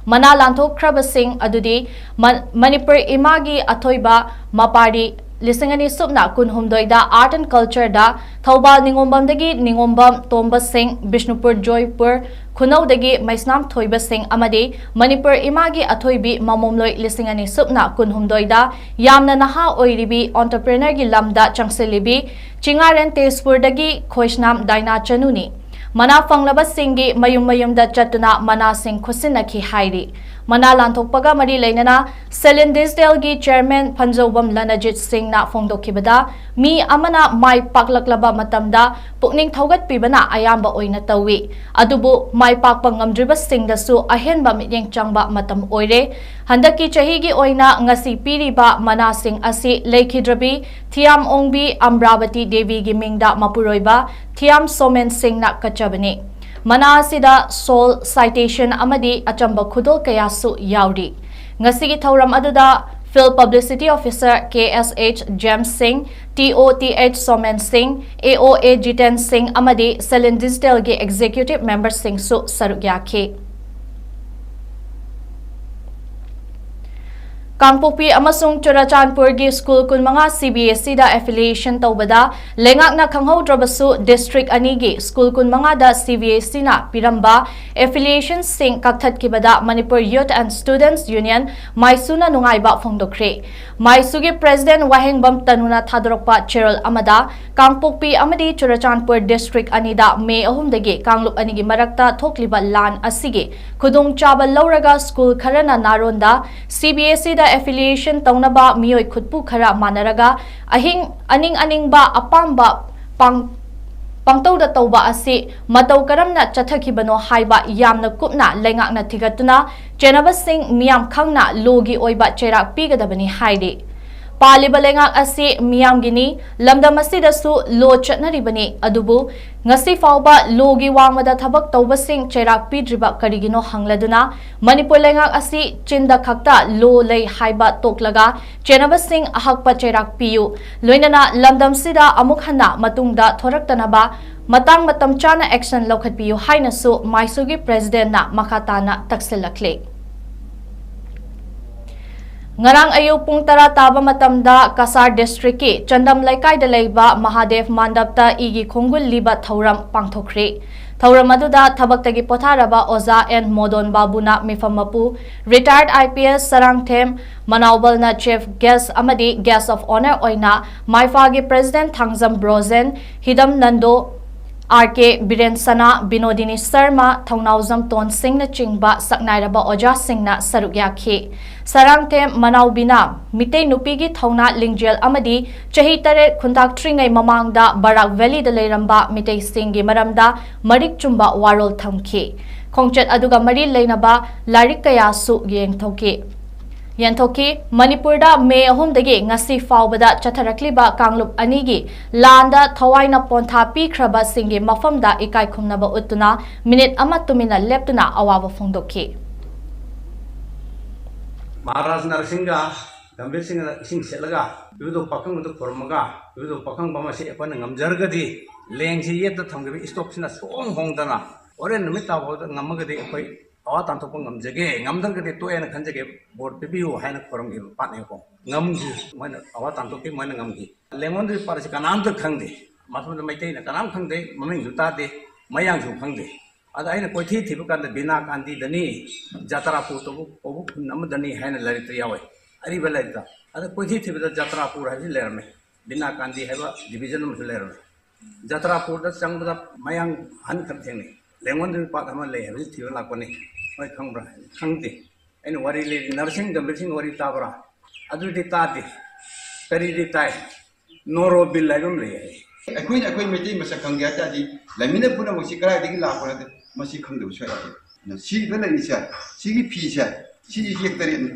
ꯃꯅꯥ ꯂꯥꯟꯊꯣꯛꯈ꯭ꯔꯕꯁꯤꯡ ꯑꯗꯨꯗꯤ ꯃ-, ꯃꯅꯤꯄꯨꯔ ꯏꯃꯥꯒꯤ ꯑꯊꯣꯏꯕ ꯃꯄꯥꯔꯤ ꯂꯤꯁꯤꯡ ꯑꯅꯤ ꯁꯨꯞꯅ ꯀꯨꯟꯍꯨꯝꯗꯣꯏꯗ Art and Cultureꯗ ꯊꯧꯕꯥꯜ ꯅꯤꯉꯣꯝꯕꯝꯗꯒꯤ ꯅꯤꯉꯣꯝꯕꯝ ꯇꯣꯝꯕ ꯁꯤꯡ, ꯕꯤꯁꯅꯨꯄꯨꯔ ꯖꯣꯏꯄꯨꯔ ꯈꯨꯅꯧꯗꯒꯤ ꯃꯩꯁꯅꯥꯝ ꯊꯣꯏꯕ ꯁꯤꯡ ꯑꯃꯗꯤ ꯃꯅꯤꯄꯨꯔ ꯏꯃꯥꯒꯤ ꯑꯊꯣꯏꯕꯤ ꯃꯃꯣꯝꯂꯣꯏ ꯂꯤꯁꯤꯡ ꯑꯅꯤ ꯁꯨꯞꯅ ꯀꯨꯟꯍꯨꯝꯗꯣꯏꯗ ꯌꯥꯝꯅ ꯅꯍꯥ ꯑꯣꯏꯔꯤꯕꯤ entrepreneurꯒꯤ ꯂꯝꯗ ꯆꯪꯁꯤꯜꯂꯤꯕꯤ ꯆꯤꯉꯥꯔꯦꯟ ꯇꯦꯖꯄꯨꯔꯗꯒꯤ ꯈꯣꯏꯁꯅꯥꯝ ꯗꯥꯏꯅꯥ ꯆꯅꯨꯅꯤ꯫ ꯃꯅꯥ ꯐꯪꯂꯕꯁꯤꯡꯒꯤ ꯃꯌꯨꯝ ꯃꯌꯨꯝꯗ ꯆꯠꯇꯨꯅ ꯃꯅꯥꯁꯤꯡ ꯈꯨꯠꯁꯤꯟꯅꯈꯤ ꯍꯥꯏꯔꯤ꯫ ꯃꯅꯥ ꯂꯥꯟꯊꯣꯛꯄꯒ ꯃꯔꯤ ꯂꯩꯅꯅ ꯁꯦꯂꯤꯟ ꯗꯤꯖꯤꯇꯦꯜꯒꯤ ꯆꯦꯌꯔꯃꯦꯟ ꯐꯟꯖꯧꯕꯝ ꯂꯅꯖꯤꯠ ꯁꯤꯡꯅ ꯐꯣꯡꯗꯣꯛꯈꯤꯕꯗ, ꯃꯤ ꯑꯃꯅ ꯃꯥꯏ ꯄꯥꯛꯂꯛꯂꯕ ꯃꯇꯝꯗ ꯄꯨꯛꯅꯤꯡ ꯊꯧꯒꯠꯄꯤꯕꯅ ꯑꯌꯥꯝꯕ ꯑꯣꯏꯅ ꯇꯧꯏ꯫ ꯑꯗꯨꯕꯨ ꯃꯥꯏ ꯄꯥꯛꯄ ꯉꯝꯗ꯭ꯔꯤꯕꯁꯤꯡꯗꯁꯨ ꯑꯍꯦꯟꯕ ꯃꯤꯠꯌꯦꯡ ꯆꯪꯕ ꯃꯇꯝ ꯑꯣꯏꯔꯦ꯫ ꯍꯟꯗꯛꯀꯤ ꯆꯍꯤꯒꯤ ꯑꯣꯏꯅ ꯉꯁꯤ ꯄꯤꯔꯤꯕ ꯃꯅꯥꯁꯤꯡ ꯑꯁꯤ ꯂꯩꯈꯤꯗ꯭ꯔꯕꯤ ꯊꯤꯌꯥꯝ ꯑꯣꯡꯕꯤ ꯑꯝꯕ꯭ꯔꯥꯕꯇꯤ ꯗꯦꯕꯤꯒꯤ ꯃꯤꯡꯗ ꯃꯄꯨꯔꯣꯏꯕ ꯊꯤꯌꯥꯝ ꯁꯣꯃꯦꯟ ꯁꯤꯡꯅ ꯀꯠꯆꯕꯅꯤ꯫ ꯃꯅꯥ ꯑꯁꯤꯗ ꯁꯣꯜ, ꯁꯥꯏꯇꯦꯁꯟ ꯑꯃꯗꯤ ꯑꯆꯝꯕ ꯈꯨꯗꯣꯜ ꯀꯌꯥꯁꯨ ꯌꯥꯎꯔꯤ꯫ ꯉꯁꯤꯒꯤ ꯊꯧꯔꯝ ꯑꯗꯨꯗ Field Publicity Officer K S H James ꯁꯤꯡ, T O T H showman ꯁꯤꯡ, A O A ꯖꯤꯇꯦꯟ ꯁꯤꯡ ꯑꯃꯗꯤ ꯁꯦꯂꯤꯟ ꯗꯤꯖꯤꯇꯦꯜꯒꯤ ꯑꯦꯛꯖꯤꯀ꯭ꯌꯨꯇꯤꯚ ꯃꯦꯝꯕꯔꯁꯤꯡꯁꯨ ꯁꯔꯨꯛ ꯌꯥꯈꯤ꯫ ꯀꯥꯡꯄꯣꯛꯄꯤ ꯑꯃꯁꯨꯡ ꯆꯨꯔꯆꯥꯟꯄꯨꯔꯒꯤ ꯁ꯭ꯀꯨꯜ ꯀꯨꯟꯃꯉꯥ C B S E ꯗ ꯑꯦꯐꯤꯂꯤꯌꯦꯁꯟ ꯇꯧꯕꯗ ꯂꯩꯉꯥꯛꯅ ꯈꯪꯍꯧꯗ꯭ꯔꯕꯁꯨ ꯗꯤꯁꯇ꯭ꯔꯤꯛ ꯑꯅꯤꯒꯤ school ꯀꯨꯟꯃꯉꯥꯗ C B S E ꯅ ꯄꯤꯔꯝꯕ ꯑꯦꯐꯤꯂꯤꯌꯦꯁꯟꯁꯤꯡ ꯀꯛꯊꯠꯈꯤꯕꯗ Manipur Youth and Students Union, ꯃꯥꯏꯁꯨꯅ ꯅꯨꯡꯉꯥꯏꯕ ꯐꯣꯡꯗꯣꯛꯈ꯭ꯔꯦ꯫ ꯃꯥꯏꯁꯨꯒꯤ ꯄ꯭ꯔꯦꯁꯤꯗꯦꯟꯠ ꯋꯥꯍꯦꯡꯕꯝ ꯇꯅꯨꯅ ꯊꯥꯗꯣꯔꯛꯄ ꯆꯦꯔꯣꯜ ꯑꯃꯗ, ꯀꯥꯡꯄꯣꯛꯄꯤ ꯑꯃꯗꯤ ꯆꯨꯔꯆꯥꯟꯄꯨꯔ ꯗꯤꯁꯇ꯭ꯔꯤꯛ ꯑꯅꯤꯗ ꯃꯦ ꯑꯍꯨꯝꯗꯒꯤ ꯀꯥꯡꯂꯨꯞ ꯑꯅꯤꯒꯤ ꯃꯔꯛꯇ ꯊꯣꯛꯂꯤꯕ ꯂꯥꯟ ꯑꯁꯤꯒꯤ ꯈꯨꯗꯣꯡꯆꯥꯕ ꯂꯧꯔꯒ ꯁ꯭ꯀꯨꯜ ꯈꯔꯅ ꯅꯥꯔꯣꯟꯗ C B S E ꯗ ꯑꯦꯐꯤꯂꯤꯌꯦꯁꯟ ꯇꯧꯅꯕ ꯃꯤꯑꯣꯏ ꯈꯨꯠꯄꯨ ꯈꯔ ꯃꯥꯟꯅꯔꯒ ꯑꯍꯤꯡ, ꯑꯅꯤꯡ ꯑꯅꯤꯡꯕ ꯑꯄꯥꯝꯕ ꯄꯥꯡ-, ꯄꯥꯡꯇꯧꯗ ꯇꯧꯕ ꯑꯁꯤ ꯃꯇꯧ ꯀꯔꯝꯅ ꯆꯠꯊꯈꯤꯕꯅꯣ ꯍꯥꯏꯕ ꯌꯥꯝꯅ ꯀꯨꯞꯅ ꯂꯩꯉꯥꯛꯅ ꯊꯤꯒꯠꯇꯨꯅ ꯆꯦꯟꯅꯕꯁꯤꯡ ꯃꯤꯌꯥꯝ ꯈꯪꯅ ꯂꯣꯒꯤ ꯑꯣꯏꯕ ꯆꯩꯔꯥꯛ ꯄꯤꯒꯗꯕꯅꯤ ꯍꯥꯏꯔꯤ꯫ ꯄꯥꯜꯂꯤꯕ ꯂꯩꯉꯥꯛ ꯑꯁꯤ ꯃꯤꯌꯥꯝꯒꯤꯅꯤ, ꯂꯝꯗꯝ ꯑꯁꯤꯗꯁꯨ ꯂꯣ ꯆꯠꯅꯔꯤꯕꯅꯤ, ꯑꯗꯨꯕꯨ ꯉꯁꯤ ꯐꯥꯎꯕ ꯂꯣꯒꯤ ꯋꯥꯡꯃꯗ ꯊꯕꯛ ꯇꯧꯕꯁꯤꯡ ꯆꯩꯔꯥꯛ ꯄꯤꯗ꯭ꯔꯤꯕ ꯀꯔꯤꯒꯤꯅꯣ ꯍꯪꯂꯗꯨꯅ, ꯃꯅꯤꯄꯨꯔ ꯂꯩꯉꯥꯛ ꯑꯁꯤ ꯆꯤꯟꯗ ꯈꯛꯇ ꯂꯣ ꯂꯩ ꯍꯥꯏꯕ ꯇꯣꯛꯂꯒ, ꯆꯦꯟꯅꯕꯁꯤꯡ ꯑꯍꯛꯄ ꯆꯩꯔꯥꯛ ꯄꯤꯌꯨ, ꯂꯣꯏꯅꯅ ꯂꯝꯗꯝꯁꯤꯗ ꯑꯃꯨꯛ ꯍꯟꯅ ꯃꯇꯨꯡꯗ ꯊꯣꯔꯛꯇꯅꯕ ꯃꯇꯥꯡ ꯃꯇꯝ ꯆꯥꯅ ꯑꯦꯛꯁꯟ ꯂꯧꯈꯠꯄꯤꯌꯨ ꯍꯥꯏꯅꯁꯨ ꯃꯥꯏꯁꯨꯒꯤ ꯄ꯭ꯔꯦꯁꯤꯗꯦꯟꯠꯅ ꯃꯈꯥ ꯇꯥꯅ ꯇꯛꯁꯤꯜꯂꯛꯂꯤ꯫ ꯉꯔꯥꯡ ꯑꯌꯨꯛ ꯄꯨꯡ ꯇꯔꯥ ꯇꯥꯕ ꯃꯇꯝꯗ ꯀꯁꯥꯔ ꯗꯤꯁꯇ꯭ꯔꯤꯛꯀꯤ ꯆꯟꯗꯝ ꯂꯩꯀꯥꯏꯗ ꯂꯩꯕ ꯃꯍꯥꯗꯦꯕ ꯃꯥꯟꯗꯞꯇ ꯏꯒꯤ ꯈꯣꯡꯒꯨꯜ ꯂꯤꯕ ꯊꯧꯔꯝ ꯄꯥꯡꯊꯣꯛꯈ꯭ꯔꯦ꯫ ꯊꯧꯔꯝ ꯑꯗꯨꯗ ꯊꯕꯛꯇꯒꯤ ꯄꯣꯊꯥꯔꯕ ꯑꯣꯖꯥ ꯑꯦꯟ ꯃꯣꯗꯣꯟ ꯕꯥꯕꯨꯅ ꯃꯤꯐꯝ ꯃꯄꯨ, retired I P S Sarangthem ꯃꯅꯥꯎꯕꯜꯅ chief guest ꯑꯃꯗꯤ guest of honour ꯑꯣꯏꯅ ꯃꯥꯏꯐꯥꯒꯤ ꯄ꯭ꯔꯦꯁꯤꯗꯦꯟꯠ ꯊꯥꯡꯖꯝ ꯕ꯭ꯔꯣꯖꯦꯟ, ꯍꯤꯗꯝ ꯅꯟꯗꯣ, ꯑꯥꯔ ꯀꯦ ꯕꯤꯔꯦꯟ ꯁꯅꯥ, ꯕꯤꯅꯣꯗꯤꯅꯤ ꯁꯔꯃ, ꯊꯧꯅꯥꯎꯖꯝ ꯇꯣꯟ ꯁꯤꯡꯅꯆꯤꯡꯕ ꯁꯛꯅꯥꯏꯔꯕ ꯑꯣꯖꯥꯁꯤꯡꯅ ꯁꯔꯨꯛ ꯌꯥꯈꯤ꯫ ꯁꯔꯥꯡꯊꯦꯝ ꯃꯅꯥꯎꯕꯤꯅ ꯃꯤꯇꯩ ꯅꯨꯄꯤꯒꯤ ꯊꯧꯅꯥ ꯂꯤꯡꯖꯦꯜ ꯑꯃꯗꯤ ꯆꯍꯤ ꯇꯔꯦꯠ ꯈꯨꯟꯇꯥꯛꯇ꯭ꯔꯤꯉꯩ ꯃꯃꯥꯡꯗ ꯕꯔꯥꯛ ꯚꯦꯂꯤꯗ ꯂꯩꯔꯝꯕ ꯃꯤꯇꯩꯁꯤꯡꯒꯤ ꯃꯔꯝꯗ ꯃꯔꯤꯛ ꯆꯨꯝꯕ ꯋꯥꯔꯣꯜ ꯊꯝꯈꯤ꯫ ꯈꯣꯡꯆꯠ ꯑꯗꯨꯒ ꯃꯔꯤ ꯂꯩꯅꯕ ꯂꯥꯏꯔꯤꯛ ꯀꯌꯥꯁꯨ ꯌꯦꯡꯊꯣꯛꯈꯤ꯫ ꯌꯦꯟꯊꯣꯛꯈꯤ꯫ ꯃꯅꯤꯄꯨꯔꯗ ꯃꯦ ꯑꯍꯨꯝꯗꯒꯤ ꯉꯁꯤ ꯐꯥꯎꯕꯗ ꯆꯠꯊꯔꯛꯂꯤꯕ ꯀꯥꯡꯂꯨꯞ ꯑꯅꯤꯒꯤ ꯂꯥꯟꯗ ꯊꯋꯥꯏꯅ ꯄꯣꯟꯊꯥ ꯄꯤꯈ꯭ꯔꯕꯁꯤꯡꯒꯤ ꯃꯐꯝꯗ ꯏꯀꯥꯏ ꯈꯨꯝꯅꯕ ꯎꯠꯇꯨꯅ ꯃꯤꯅꯤꯠ ꯑꯃ ꯇꯨꯃꯤꯟꯅ ꯂꯦꯞꯇꯨꯅ ꯑꯋꯥꯕ ꯐꯣꯡꯗꯣꯛꯈꯤ꯫ ꯃꯍꯥꯔꯥꯖ ꯅꯔꯁꯤꯡꯒ ꯒꯝꯚꯤꯔ ꯁꯤꯡꯅ ꯏꯁꯤꯡ ꯁꯦꯠꯂꯒ ꯏꯕꯨꯙꯧ ꯄꯥꯈꯪꯕꯗ ꯈꯨꯔꯨꯝꯃꯒ, "ꯏꯕꯨꯙꯧ ꯄꯥꯈꯪꯕ, ꯃꯁꯤ ꯑꯩꯈꯣꯏꯅ ꯉꯝꯖꯔꯒꯗꯤ ꯂꯦꯡꯁꯤ ꯌꯦꯠꯇ ꯊꯝꯈꯤꯕ ꯏꯁꯇꯣꯞꯁꯤꯅ ꯁꯨꯡꯍꯣꯡ ꯍꯣꯡꯗꯅ ꯍꯣꯔꯦꯟ ꯅꯨꯃꯤꯠ ꯇꯥ ꯐꯥꯎꯗ ꯉꯝꯃꯒꯗꯤ ꯑꯩꯈꯣꯏ ꯑꯋꯥ ꯇꯥꯟꯊꯣꯛꯄ ꯉꯝꯖꯒꯦ, ꯉꯝꯗ꯭ꯔꯒꯗꯤ ꯇꯣꯛꯑꯦꯅ ꯈꯟꯖꯒꯦ, ꯕꯣꯔ ꯄꯤꯕꯤꯌꯨ" ꯍꯥꯏꯅ ꯈꯨꯔꯨꯝꯈꯤꯕ ꯄꯥꯠꯅꯦꯀꯣ꯫ ꯉꯝꯈꯤ, ꯃꯣꯏꯅ ꯑꯋꯥ ꯇꯥꯟꯊꯣꯛꯈꯤ, ꯃꯣꯏꯅ ꯉꯝꯈꯤ꯫ ꯂꯦꯡꯉꯣꯟꯗ꯭ꯔꯤ ꯄꯥꯠ ꯑꯁꯤ ꯀꯅꯥꯝꯇ ꯈꯪꯗꯦ, ꯃꯇꯝꯗ ꯃꯩꯇꯩꯅ ꯀꯅꯥꯝ ꯈꯪꯗꯦ, ꯃꯃꯤꯡꯁꯨ ꯇꯥꯗꯦ, ꯃꯌꯥꯡꯁꯨ ꯈꯪꯗꯦ꯫ ꯑꯗ ꯑꯩꯅ ꯀꯣꯏꯊꯤ ꯊꯤꯕ ꯀꯥꯟꯗ ꯕꯤꯅꯥ ꯀꯥꯟꯗꯤꯗꯅꯤ, ꯖꯇ꯭ꯔꯥꯄꯨꯔ ꯀꯧꯕ, ꯀꯧꯕ ꯈꯨꯟ ꯑꯃꯗꯅꯤ ꯍꯥꯏꯅ ꯂꯥꯏꯔꯤꯛꯇ ꯌꯥꯎꯋꯦ, ꯑꯔꯤꯕ ꯂꯥꯏꯔꯤꯛꯇ꯫ ꯑꯗ ꯀꯣꯏꯊꯤ ꯊꯤꯕꯗ ꯖꯇ꯭ꯔꯥꯄꯨꯔ ꯍꯥꯏꯕꯁꯤ ꯂꯩꯔꯝꯃꯦ, ꯕꯤꯅꯥ ꯀꯥꯟꯗꯤ ꯍꯥꯏꯕ ꯗꯤꯕꯤꯖꯟ ꯑꯃꯁꯨ ꯂꯩꯔꯝꯃꯦ꯫ ꯖꯇ꯭ꯔꯥꯄꯨꯔꯗ ꯆꯪꯕꯗ ꯃꯌꯥꯡ ꯑꯍꯟ ꯈꯔ ꯊꯦꯡꯅꯩ꯫ ꯂꯦꯡꯉꯣꯟꯗ꯭ꯔꯤ ꯄꯥꯠ ꯑꯃ ꯂꯩ ꯍꯥꯏꯕꯁꯤ ꯊꯤꯕ ꯂꯥꯛꯄꯅꯤ, ꯃꯣꯏ ꯈꯪꯕ꯭ꯔꯥ? ꯈꯪꯗꯦ꯫ ꯑꯩꯅ ꯋꯥꯔꯤ ꯂꯤꯔꯤ, "ꯅꯔꯁꯤꯡ ꯒꯝꯚꯤꯔ ꯁꯤꯡ ꯋꯥꯔꯤ ꯇꯥꯕ꯭ꯔꯥ?" "ꯑꯗꯨꯗꯤ ꯇꯥꯗꯦ꯫ ꯀꯔꯤꯗꯤ ꯇꯥꯏ?" "ꯅꯣꯔꯣꯕꯤꯜ ꯍꯥꯏꯕ ꯑꯃ ꯂꯩ" ꯍꯥꯏ꯫ ꯑꯩꯈꯣꯏꯅ ꯑꯩꯈꯣꯏ ꯃꯩꯇꯩ ꯃꯁꯛ ꯈꯪꯒꯦ ꯍꯥꯏ ꯇꯥꯔꯗꯤ, ꯂꯥꯏꯃꯤꯅ ꯄꯨꯝꯅꯃꯛꯁꯤ ꯀꯗꯥꯏꯗꯒꯤ ꯂꯥꯛꯄ ꯅꯠꯇꯦ, ꯃꯁꯤ ꯈꯪꯗꯕ ꯁꯨꯡꯌꯥ ꯌꯥꯗꯦ꯫ ꯑꯗꯨꯅ ꯁꯤꯗ ꯂꯩꯔꯤꯁꯦ, ꯁꯤꯒꯤ ꯐꯤꯁꯦ, ꯁꯤꯒꯤ ꯌꯦꯛ ꯇꯔꯦꯠꯅꯤ꯫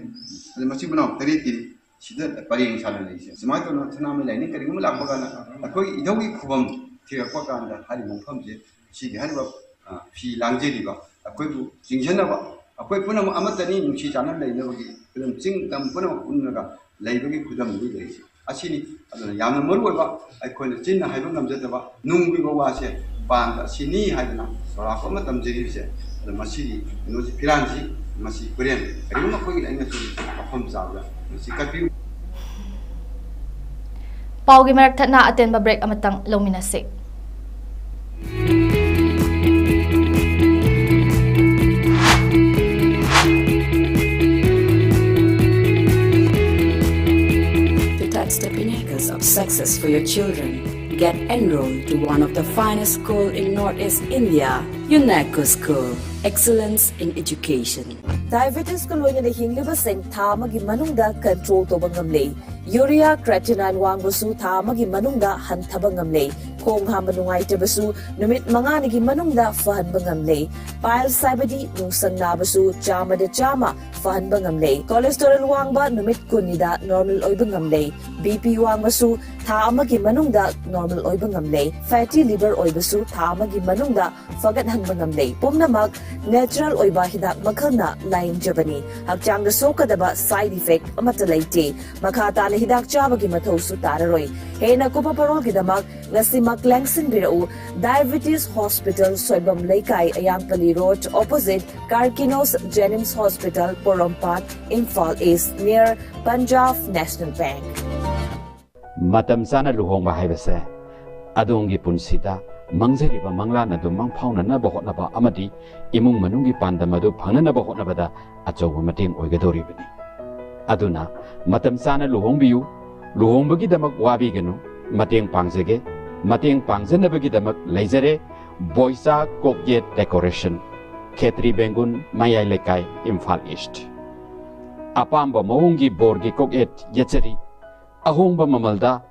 ꯑꯗꯨ ꯃꯆꯤꯟ ꯃꯅꯥꯎ ꯇꯔꯦꯠꯀꯤ ꯁꯤꯗ ꯄꯔꯦꯡ ꯁꯥꯅ ꯂꯩꯔꯤꯁꯦ꯫ ꯁꯨꯃꯥꯏꯅ ꯇꯧꯗꯅ ꯁꯅꯥꯃꯍꯤ ꯂꯥꯏꯅꯤꯡ ꯀꯔꯤꯒꯨꯝꯕ ꯂꯥꯛꯄ ꯀꯥꯟꯗ ꯑꯩꯈꯣꯏꯒꯤ ꯏꯙꯧꯒꯤ ꯈꯨꯕꯝ ꯊꯤꯔꯛꯄ ꯀꯥꯟꯗ ꯍꯥꯏꯔꯤꯕ ꯃꯐꯝꯁꯦ, ꯁꯤꯒꯤ ꯍꯥꯏꯔꯤꯕ, ꯑ, ꯐꯤ ꯂꯥꯡꯖꯔꯤꯕ ꯑꯩꯈꯣꯏꯕꯨ ꯆꯤꯡꯁꯤꯟꯅꯕ, ꯑꯩꯈꯣꯏ ꯄꯨꯝꯅꯃꯛ ꯑꯃꯠꯇꯅꯤ, ꯅꯨꯡꯁꯤ ꯆꯥꯟꯅꯅ ꯂꯩꯅꯕꯒꯤ ꯈꯨꯗꯝ, ꯆꯤꯡ ꯇꯝ ꯄꯨꯝꯅꯃꯛ ꯄꯨꯟꯅꯒ ꯂꯩꯕꯒꯤ ꯈꯨꯗꯝꯗꯤ ꯂꯩꯔꯤꯁꯦ꯫ ꯑꯁꯤꯅꯤ꯫ ꯑꯗꯨꯅ ꯌꯥꯝꯅ ꯃꯔꯨ ꯑꯣꯏꯕ, ꯑꯩꯈꯣꯏꯅ ꯆꯤꯟꯅ ꯍꯥꯏꯕ ꯉꯝꯖꯗꯕ ꯅꯨꯡꯒꯤ ꯑꯣꯏꯕ ꯋꯥꯁꯦ ꯄꯥꯟꯗ ꯑꯁꯤꯅꯤ ꯍꯥꯏꯗꯅ ꯆꯥꯎꯔꯥꯛꯄ ꯑꯃ ꯇꯝꯖꯔꯤꯕꯁꯦ꯫ ꯑꯗꯣ ꯃꯁꯤꯒꯤ ꯀꯩꯅꯣꯁꯤ, ꯐꯤꯔꯥꯟꯁꯤ, ꯃꯁꯤ ꯍꯣꯔꯦꯟ ꯀꯔꯤꯒꯨꯝꯕ ꯑꯩꯈꯣꯏꯒꯤ ꯂꯥꯏꯅꯤꯡ ꯂꯥꯏꯁꯣꯟꯒꯤ ꯃꯐꯝ ꯆꯥꯕꯗ ꯃꯁꯤ ꯀꯠꯄꯤꯌꯨ꯫ ꯄꯥꯎꯒꯤ ꯃꯔꯛ ꯊꯠꯅ ꯑꯇꯦꯟꯕ ꯕ꯭ꯔꯦꯛ ꯑꯃꯇꯪ ꯂꯧꯃꯤꯟꯅꯁꯤ꯫ The Touch the Pinnacles of Success for Your Children. Get enrolled to one of the finest school in Northeast India, UNESCO School, Excellence in Education. Diabetes ka loinana hinglibasing tha amagi manungda control toba ngamle. Urea creatinine wangbasu tha amagi manungda hanthaba ngamle. Khong hamba nungaitabasu numit mangani gi manungda fahanba ngamle. Piles haibadi nungsang nabasu chama da chama fahanba ngamle. Cholesterol wangba numit kunida normal oiba ngamle. B P wangbasu tha amagi manungda normal oiba ngamle. Fatty liver oibasu tha amagi manungda fagathanba ngamle. Pumnamak natural oiba hidak makhalna lainjabani. Hakchangda sokadaba side effect amata leite. Makha tana hidak chabagi mathausu tararoi. Hena kupa parol gidamak ngasimak lengsin birau Diabetes Hospital, Soibam Leikai, Ayangpali Road, opposite Karkinos Jenims Hospital, Porompat, Imphal East, near Punjab National Bank. ꯃꯇꯝ ꯆꯥꯅ ꯂꯨꯍꯣꯡꯕ ꯍꯥꯏꯕꯁꯦ ꯑꯗꯣꯝꯒꯤ ꯄꯨꯟꯁꯤꯗ ꯃꯪꯖꯔꯤꯕ ꯃꯪꯂꯥꯟ ꯑꯗꯨ ꯃꯪꯐꯥꯎꯅꯅꯕ ꯍꯣꯠꯅꯕ ꯑꯃꯗꯤ ꯏꯃꯨꯡ ꯃꯅꯨꯡꯒꯤ ꯄꯥꯟꯗꯝ ꯑꯗꯨ ꯐꯪꯅꯅꯕ ꯍꯣꯠꯅꯕꯗ ꯑꯆꯧꯕ ꯃꯇꯦꯡ ꯑꯣꯏꯒꯗꯧꯔꯤꯕꯅꯤ꯫ ꯑꯗꯨꯅ ꯃꯇꯝ ꯆꯥꯅ ꯂꯨꯍꯣꯡꯕꯤꯌꯨ꯫ ꯂꯨꯍꯣꯡꯕꯒꯤꯗꯃꯛ ꯋꯥꯕꯤꯒꯅꯨ꯫ ꯃꯇꯦꯡ ꯄꯥꯡꯖꯒꯦ꯫ ꯃꯇꯦꯡ ꯄꯥꯡꯖꯅꯕꯒꯤꯗꯃꯛ ꯂꯩꯖꯔꯦ ꯕꯣꯏꯆꯥ ꯀꯣꯛꯌꯦꯠ ꯗꯦꯀꯣꯔꯦꯁꯟ, ꯈꯦꯇ꯭ꯔꯤ ꯕꯦꯡꯒꯨꯟ, ꯃꯌꯥꯏ ꯂꯩꯀꯥꯏ, ꯏꯝꯐꯥꯜ ꯏꯁ꯭ꯠ꯫ ꯑꯄꯥꯝꯕ ꯃꯑꯣꯡꯒꯤ ꯕꯣꯔꯒꯤ ꯀꯣꯛꯌꯦꯠ ꯌꯦꯠꯆꯔꯤ꯫ ꯑꯍꯣꯡꯕ ꯃꯃꯜꯗ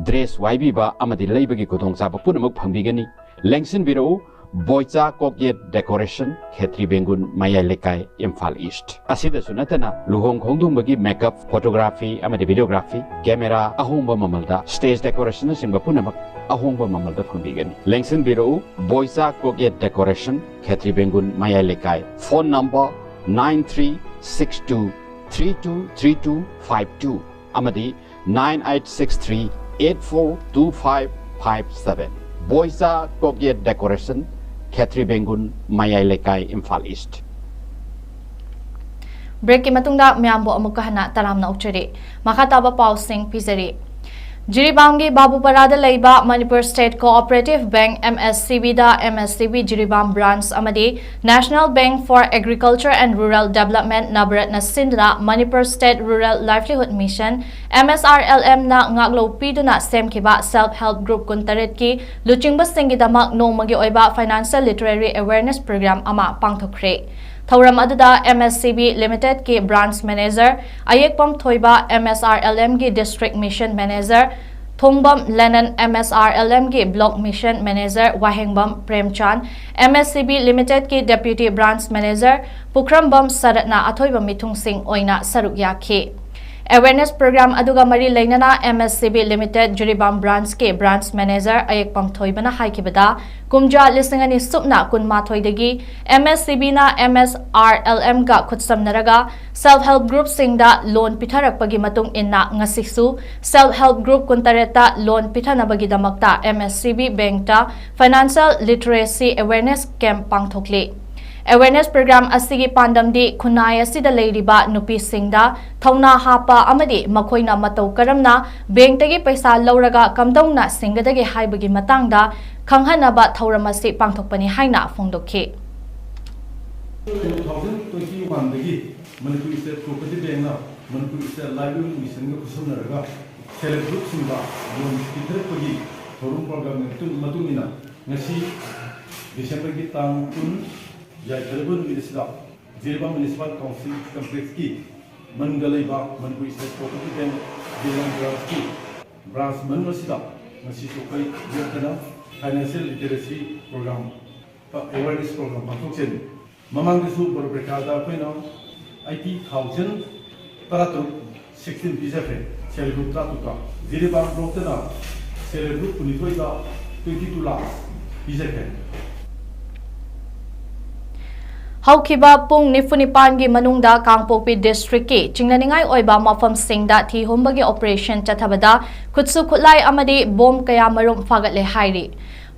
ꯗ꯭ꯔꯦꯁ ꯋꯥꯏꯕꯤꯕ ꯑꯃꯗꯤ ꯂꯩꯕꯒꯤ ꯈꯨꯗꯣꯡꯆꯥꯕ ꯄꯨꯝꯅꯃꯛ ꯐꯪꯕꯤꯒꯅꯤ꯫ ꯂꯦꯡꯁꯤꯟꯕꯤꯔꯛꯎ, ꯕꯣꯏꯆꯥ ꯀꯣꯛꯌꯦꯠ ꯗꯦꯀꯣꯔꯦꯁꯟ, ꯈꯦꯇ꯭ꯔꯤ ꯕꯦꯡꯒꯨꯟ, ꯃꯌꯥꯏ ꯂꯩꯀꯥꯏ, ꯏꯝꯐꯥꯜ ꯏꯁ꯭ꯠ꯫ ꯑꯁꯤꯗꯁꯨ ꯅꯠꯇꯅ ꯂꯨꯍꯣꯡ ꯈꯣꯡꯗꯣꯡꯕꯒꯤ ꯃꯦꯀꯞ, ꯐꯣꯇꯣꯒ꯭ꯔꯥꯐꯤ ꯑꯃꯗꯤ ꯚꯤꯗꯤꯑꯣꯒ꯭ꯔꯥꯐꯤ, ꯀꯦꯃꯦꯔꯥ ꯑꯍꯣꯡꯕ ꯃꯃꯜꯗ, ꯁ꯭ꯇꯦꯖ ꯗꯦꯀꯣꯔꯦꯁꯟꯅꯆꯤꯡꯕ ꯄꯨꯝꯅꯃꯛ ꯑꯍꯣꯡꯕ ꯃꯃꯜꯗ ꯐꯪꯕꯤꯒꯅꯤ꯫ ꯂꯦꯡꯁꯤꯟꯕꯤꯔꯛꯎ, ꯕꯣꯏꯆꯥ ꯀꯣꯛꯌꯦꯠ ꯗꯦꯀꯣꯔꯦꯁꯟ, ꯈꯦꯇ꯭ꯔꯤ ꯕꯦꯡꯒꯨꯟ, ꯃꯌꯥꯏ ꯂꯩꯀꯥꯏ꯫ Phone number nine three six two three two three two five two ꯑꯃꯗꯤ nine eight six three eight four two five five seven꯫ ꯕꯣꯏꯆꯥ ꯀꯣꯛꯌꯦꯠ ꯗꯦꯀꯣꯔꯦꯁꯟ, ꯈꯦꯇ꯭ꯔꯤ ꯕꯦꯡꯒꯨꯟ, ꯃꯌꯥꯏ ꯂꯩꯀꯥꯏ, ꯏꯝꯐꯥꯜ ꯏꯁ꯭ꯠ꯫ ꯕ꯭ꯔꯦꯛꯀꯤ ꯃꯇꯨꯡꯗ ꯃꯌꯥꯝꯕꯨ ꯑꯃꯨꯛꯀ ꯍꯟꯅ ꯇꯔꯥꯝꯅ ꯑꯣꯛꯆꯔꯤ꯫ ꯃꯈꯥ ꯇꯥꯕ ꯄꯥꯎꯁꯤꯡ ꯄꯤꯖꯔꯤ꯫ ꯖꯤꯔꯤꯕꯥꯝꯒꯤ ꯕꯥꯕꯨꯄꯥꯔꯥꯗ ꯂꯩꯕ Manipur State Cooperative Bank, M S C B ꯗ M S C B Jiribam branch ꯑꯃꯗꯤ National Bank for Agriculture and Rural Development, NABARD ꯅ ꯁꯤꯟꯗꯨꯅ Manipur State Rural Livelihood Mission, M S R L M ꯅ ꯉꯥꯛꯂꯧ ꯄꯤꯗꯨꯅ ꯁꯦꯝꯈꯤꯕ Self Help Group ꯀꯨꯟꯇꯔꯦꯠꯀꯤ ꯂꯨꯆꯤꯡꯕꯁꯤꯡꯒꯤꯗꯃꯛ ꯅꯣꯡꯃꯒꯤ ꯑꯣꯏꯕ Financial Literary Awareness Program ꯑꯃ ꯄꯥꯡꯊꯣꯛꯈ꯭ꯔꯦ꯫ ꯊꯧꯔꯝ ꯑꯗꯨꯗ M S C B Limited ꯀꯤ Branch Manager ꯑꯌꯦꯛꯄꯝ ꯊꯣꯏꯕ, M S R L M ꯒꯤ District Mission Manager ꯊꯣꯡꯕꯝ ꯂꯦꯅꯟ, M S R L M ꯒꯤ Block Mission Manager ꯋꯥꯍꯦꯡꯕꯝ ꯄ꯭ꯔꯦꯝꯆꯥꯟ, M S C B Limited ꯀꯤ Deputy Branch Manager ꯄꯨꯈ꯭ꯔꯝꯕꯝ ꯁꯔꯠꯅ ꯑꯊꯣꯏꯕ ꯃꯤꯊꯨꯡꯁꯤꯡ ꯑꯣꯏꯅ ꯁꯔꯨꯛ ꯌꯥꯈꯤ꯫ Awareness Program ꯑꯗꯨꯒ ꯃꯔꯤ ꯂꯩꯅꯅ M S C B Limited Jiribam Branch ꯀꯤ Branch Manager ꯑꯌꯦꯛꯄꯝ ꯊꯣꯏꯕꯅ ꯍꯥꯏꯈꯤꯕꯗ, ꯀꯨꯝꯖꯥ ꯂꯤꯁꯤꯡ ꯑꯅꯤ ꯁꯨꯞꯅ ꯀꯨꯟꯃꯥꯊꯣꯏꯗꯒꯤ M S C B ꯅ M S R L M ꯒ ꯈꯨꯠꯁꯝꯅꯔꯒ Self Help Group ꯁꯤꯡꯗ loan ꯄꯤꯊꯔꯛꯄꯒꯤ ꯃꯇꯨꯡ ꯏꯟꯅ ꯉꯁꯤꯁꯨ Self Help Group ꯀꯨꯟꯇꯔꯦꯠꯇ loan ꯄꯤꯊꯅꯕꯒꯤꯗꯃꯛꯇ M S C B Bank ꯇ Financial Literacy Awareness Camp ꯄꯥꯡꯊꯣꯛꯂꯤ꯫ Awareness Program ꯑꯁꯤꯒꯤ ꯄꯥꯟꯗꯝꯗꯤ ꯈꯨꯟꯅꯥꯏ ꯑꯁꯤꯗ ꯂꯩꯔꯤꯕ ꯅꯨꯄꯤꯁꯤꯡꯗ ꯊꯧꯅꯥ ꯍꯥꯞꯄ ꯑꯃꯗꯤ ꯃꯈꯣꯏꯅ ꯃꯇꯧ ꯀꯔꯝꯅ bank ꯇꯒꯤ ꯄꯩꯁꯥ ꯂꯧꯔꯒ ꯀꯝꯗꯧꯅ ꯁꯤꯡꯒꯗꯒꯦ ꯍꯥꯏꯕꯒꯤ ꯃꯇꯥꯡꯗ ꯈꯪꯍꯟꯅꯕ ꯊꯧꯔꯝ ꯑꯁꯤ ꯄꯥꯡꯊꯣꯛꯄꯅꯤ ꯍꯥꯏꯅ ꯐꯣꯡꯗꯣꯛꯈꯤ꯫ Two thousand twenty-one ꯗꯒꯤ Manipur State Cooperative Bank ꯅ Manipur State Livelihood Mission ꯒ ꯈꯨꯠꯁꯝꯅꯔꯒ Self Help Group ꯁꯤꯡꯗ loan ꯄꯤꯊꯔꯛꯄꯒꯤ ꯊꯧꯔꯝ program ꯒꯤ ꯃꯇꯨꯡ, ꯃꯇꯨꯡ ꯏꯟꯅ ꯉꯁꯤ December ꯒꯤ ꯇꯥꯡ ꯀꯨꯟ ꯌꯥꯏꯐꯔꯕ ꯅꯨꯃꯤꯠ ꯑꯁꯤꯗ ꯖꯤꯔꯤꯕꯥꯝ Municipal Council Complex ꯀꯤ ꯃꯅꯨꯡꯗ ꯂꯩꯕ Manipur State Cooperative Bank Jiribam branch ꯀꯤ branch ꯃꯅꯨꯡ ꯑꯁꯤꯗ ꯉꯁꯤꯁꯨ ꯑꯩꯈꯣꯏ ꯂꯦꯞꯇꯅ Financial Literacy Program, Awareness Program ꯄꯥꯡꯊꯣꯛꯆꯔꯤ꯫ ꯃꯃꯥꯡꯗꯁꯨ ꯕꯣꯔꯣ ꯄ꯭ꯔꯦꯈꯥꯗ ꯑꯩꯈꯣꯏꯅ eighty thousand ꯇꯔꯥꯇꯔꯨꯛ, sixteen ꯄꯤꯖꯈ꯭ꯔꯦ꯫ Self Help Group ꯇꯔꯥꯇꯔꯨꯛꯇ Jiribam block ꯇꯅ Self Help Group ꯀꯨꯟꯅꯤꯊꯣꯏꯗ twenty two lakh ꯄꯤꯖꯈ꯭ꯔꯦ꯫ ꯍꯧꯈꯤꯕ ꯄꯨꯡ ꯅꯤꯐꯨ ꯅꯤꯄꯥꯟꯒꯤ ꯃꯅꯨꯡꯗ ꯀꯥꯡꯄꯣꯛꯄꯤ district ꯀꯤ ꯆꯤꯡꯅꯅꯤꯡꯉꯥꯏ ꯑꯣꯏꯕ ꯃꯐꯝꯁꯤꯡꯗ ꯊꯤ ꯍꯨꯝꯕꯒꯤ operation ꯆꯠꯊꯕꯗ ꯈꯨꯠꯁꯨ ꯈꯨꯠꯂꯥꯏ ꯑꯃꯗꯤ bomb ꯀꯌꯥ ꯃꯔꯨꯝ ꯐꯥꯒꯠꯂꯦ ꯍꯥꯏꯔꯤ꯫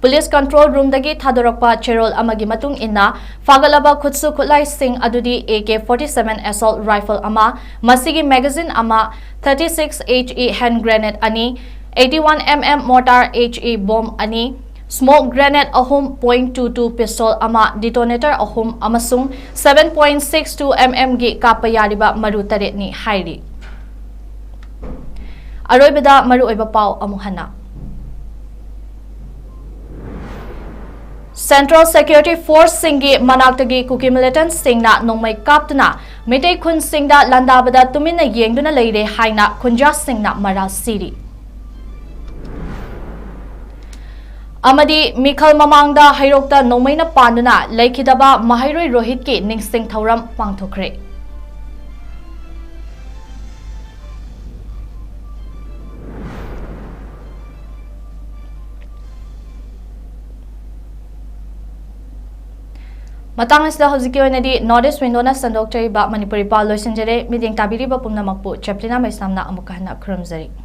Police Control Roomꯗꯒꯤ ꯊꯥꯗꯣꯔꯛꯄ ꯆꯦꯔꯣꯜ ꯑꯃꯒꯤ ꯃꯇꯨꯡ ꯏꯟꯅ, ꯐꯥꯒꯠꯂꯕ ꯈꯨꯠꯁꯨ ꯈꯨꯠꯂꯥꯏꯁꯤꯡ ꯑꯗꯨꯗꯤ A K forty-seven assault rifle ꯑꯃ, ꯃꯁꯤꯒꯤ magazine ꯑꯃ, thirty-six H E hand grenade ꯑꯅꯤ, eighty-one M M mortar H E bomb ꯑꯅꯤ, smoke grenade ꯑꯍꯨꯝ, point two two pistol ꯑꯃ, detonator ꯑꯍꯨꯝ ꯑꯃꯁꯨꯡ seven point six two M M ꯒꯤ ꯀꯥꯞꯄ ꯌꯥꯔꯤꯕ ꯃꯔꯨ ꯇꯔꯦꯠꯅꯤ ꯍꯥꯏꯔꯤ꯫ ꯑꯔꯣꯏꯕꯗ ꯃꯔꯨꯑꯣꯏꯕ ꯄꯥꯎ ꯑꯃꯨꯛ ꯍꯟꯅ꯫ Central Security Forceꯁꯤꯡꯒꯤ ꯃꯅꯥꯛꯇꯒꯤ ꯀꯨꯀꯤ militantꯁꯤꯡꯅ ꯅꯣꯡꯃꯩ ꯀꯥꯞꯇꯨꯅ ꯃꯤꯇꯩ ꯈꯨꯟꯁꯤꯡꯗ ꯂꯥꯟꯗꯥꯕꯗ ꯇꯨꯃꯤꯟꯅ ꯌꯦꯡꯗꯨꯅ ꯂꯩꯔꯦ ꯍꯥꯏꯅ ꯈꯨꯟꯖꯥꯁꯤꯡꯅ ꯃꯔꯥꯜ ꯁꯤꯔꯤ꯫ ꯑꯃꯗꯤ ꯃꯤꯈꯜ ꯃꯃꯥꯡꯗ ꯍꯩꯔꯣꯛꯇ ꯅꯣꯡꯃꯩꯅ ꯄꯥꯟꯗꯨꯅ ꯂꯩꯈꯤꯗꯕ ꯃꯍꯩꯔꯣꯏ ꯔꯣꯍꯤꯠꯀꯤ ꯅꯤꯡꯁꯤꯡ ꯊꯧꯔꯝ ꯄꯥꯡꯊꯣꯛꯈ꯭ꯔꯦ꯫ ꯃꯇꯥꯡ ꯑꯁꯤꯗ ꯍꯧꯖꯤꯛꯀꯤ ꯑꯣꯏꯅꯗꯤ North East Windowꯅ ꯁꯟꯗꯣꯛꯆꯔꯤꯕ ꯃꯅꯤꯄꯨꯔꯤ ꯄꯥꯎ ꯂꯣꯏꯁꯤꯟꯖꯔꯦ꯫ ꯃꯤꯠꯌꯦꯡ ꯇꯥꯕꯤꯔꯤꯕ ꯄꯨꯝꯅꯃꯛꯄꯨ ꯆꯦꯄ꯭ꯂꯤꯅꯥ ꯃꯩꯁꯅꯥꯝꯅ ꯑꯃꯨꯛꯀ ꯍꯟꯅ ꯈꯨꯔꯨꯝꯖꯔꯤ꯫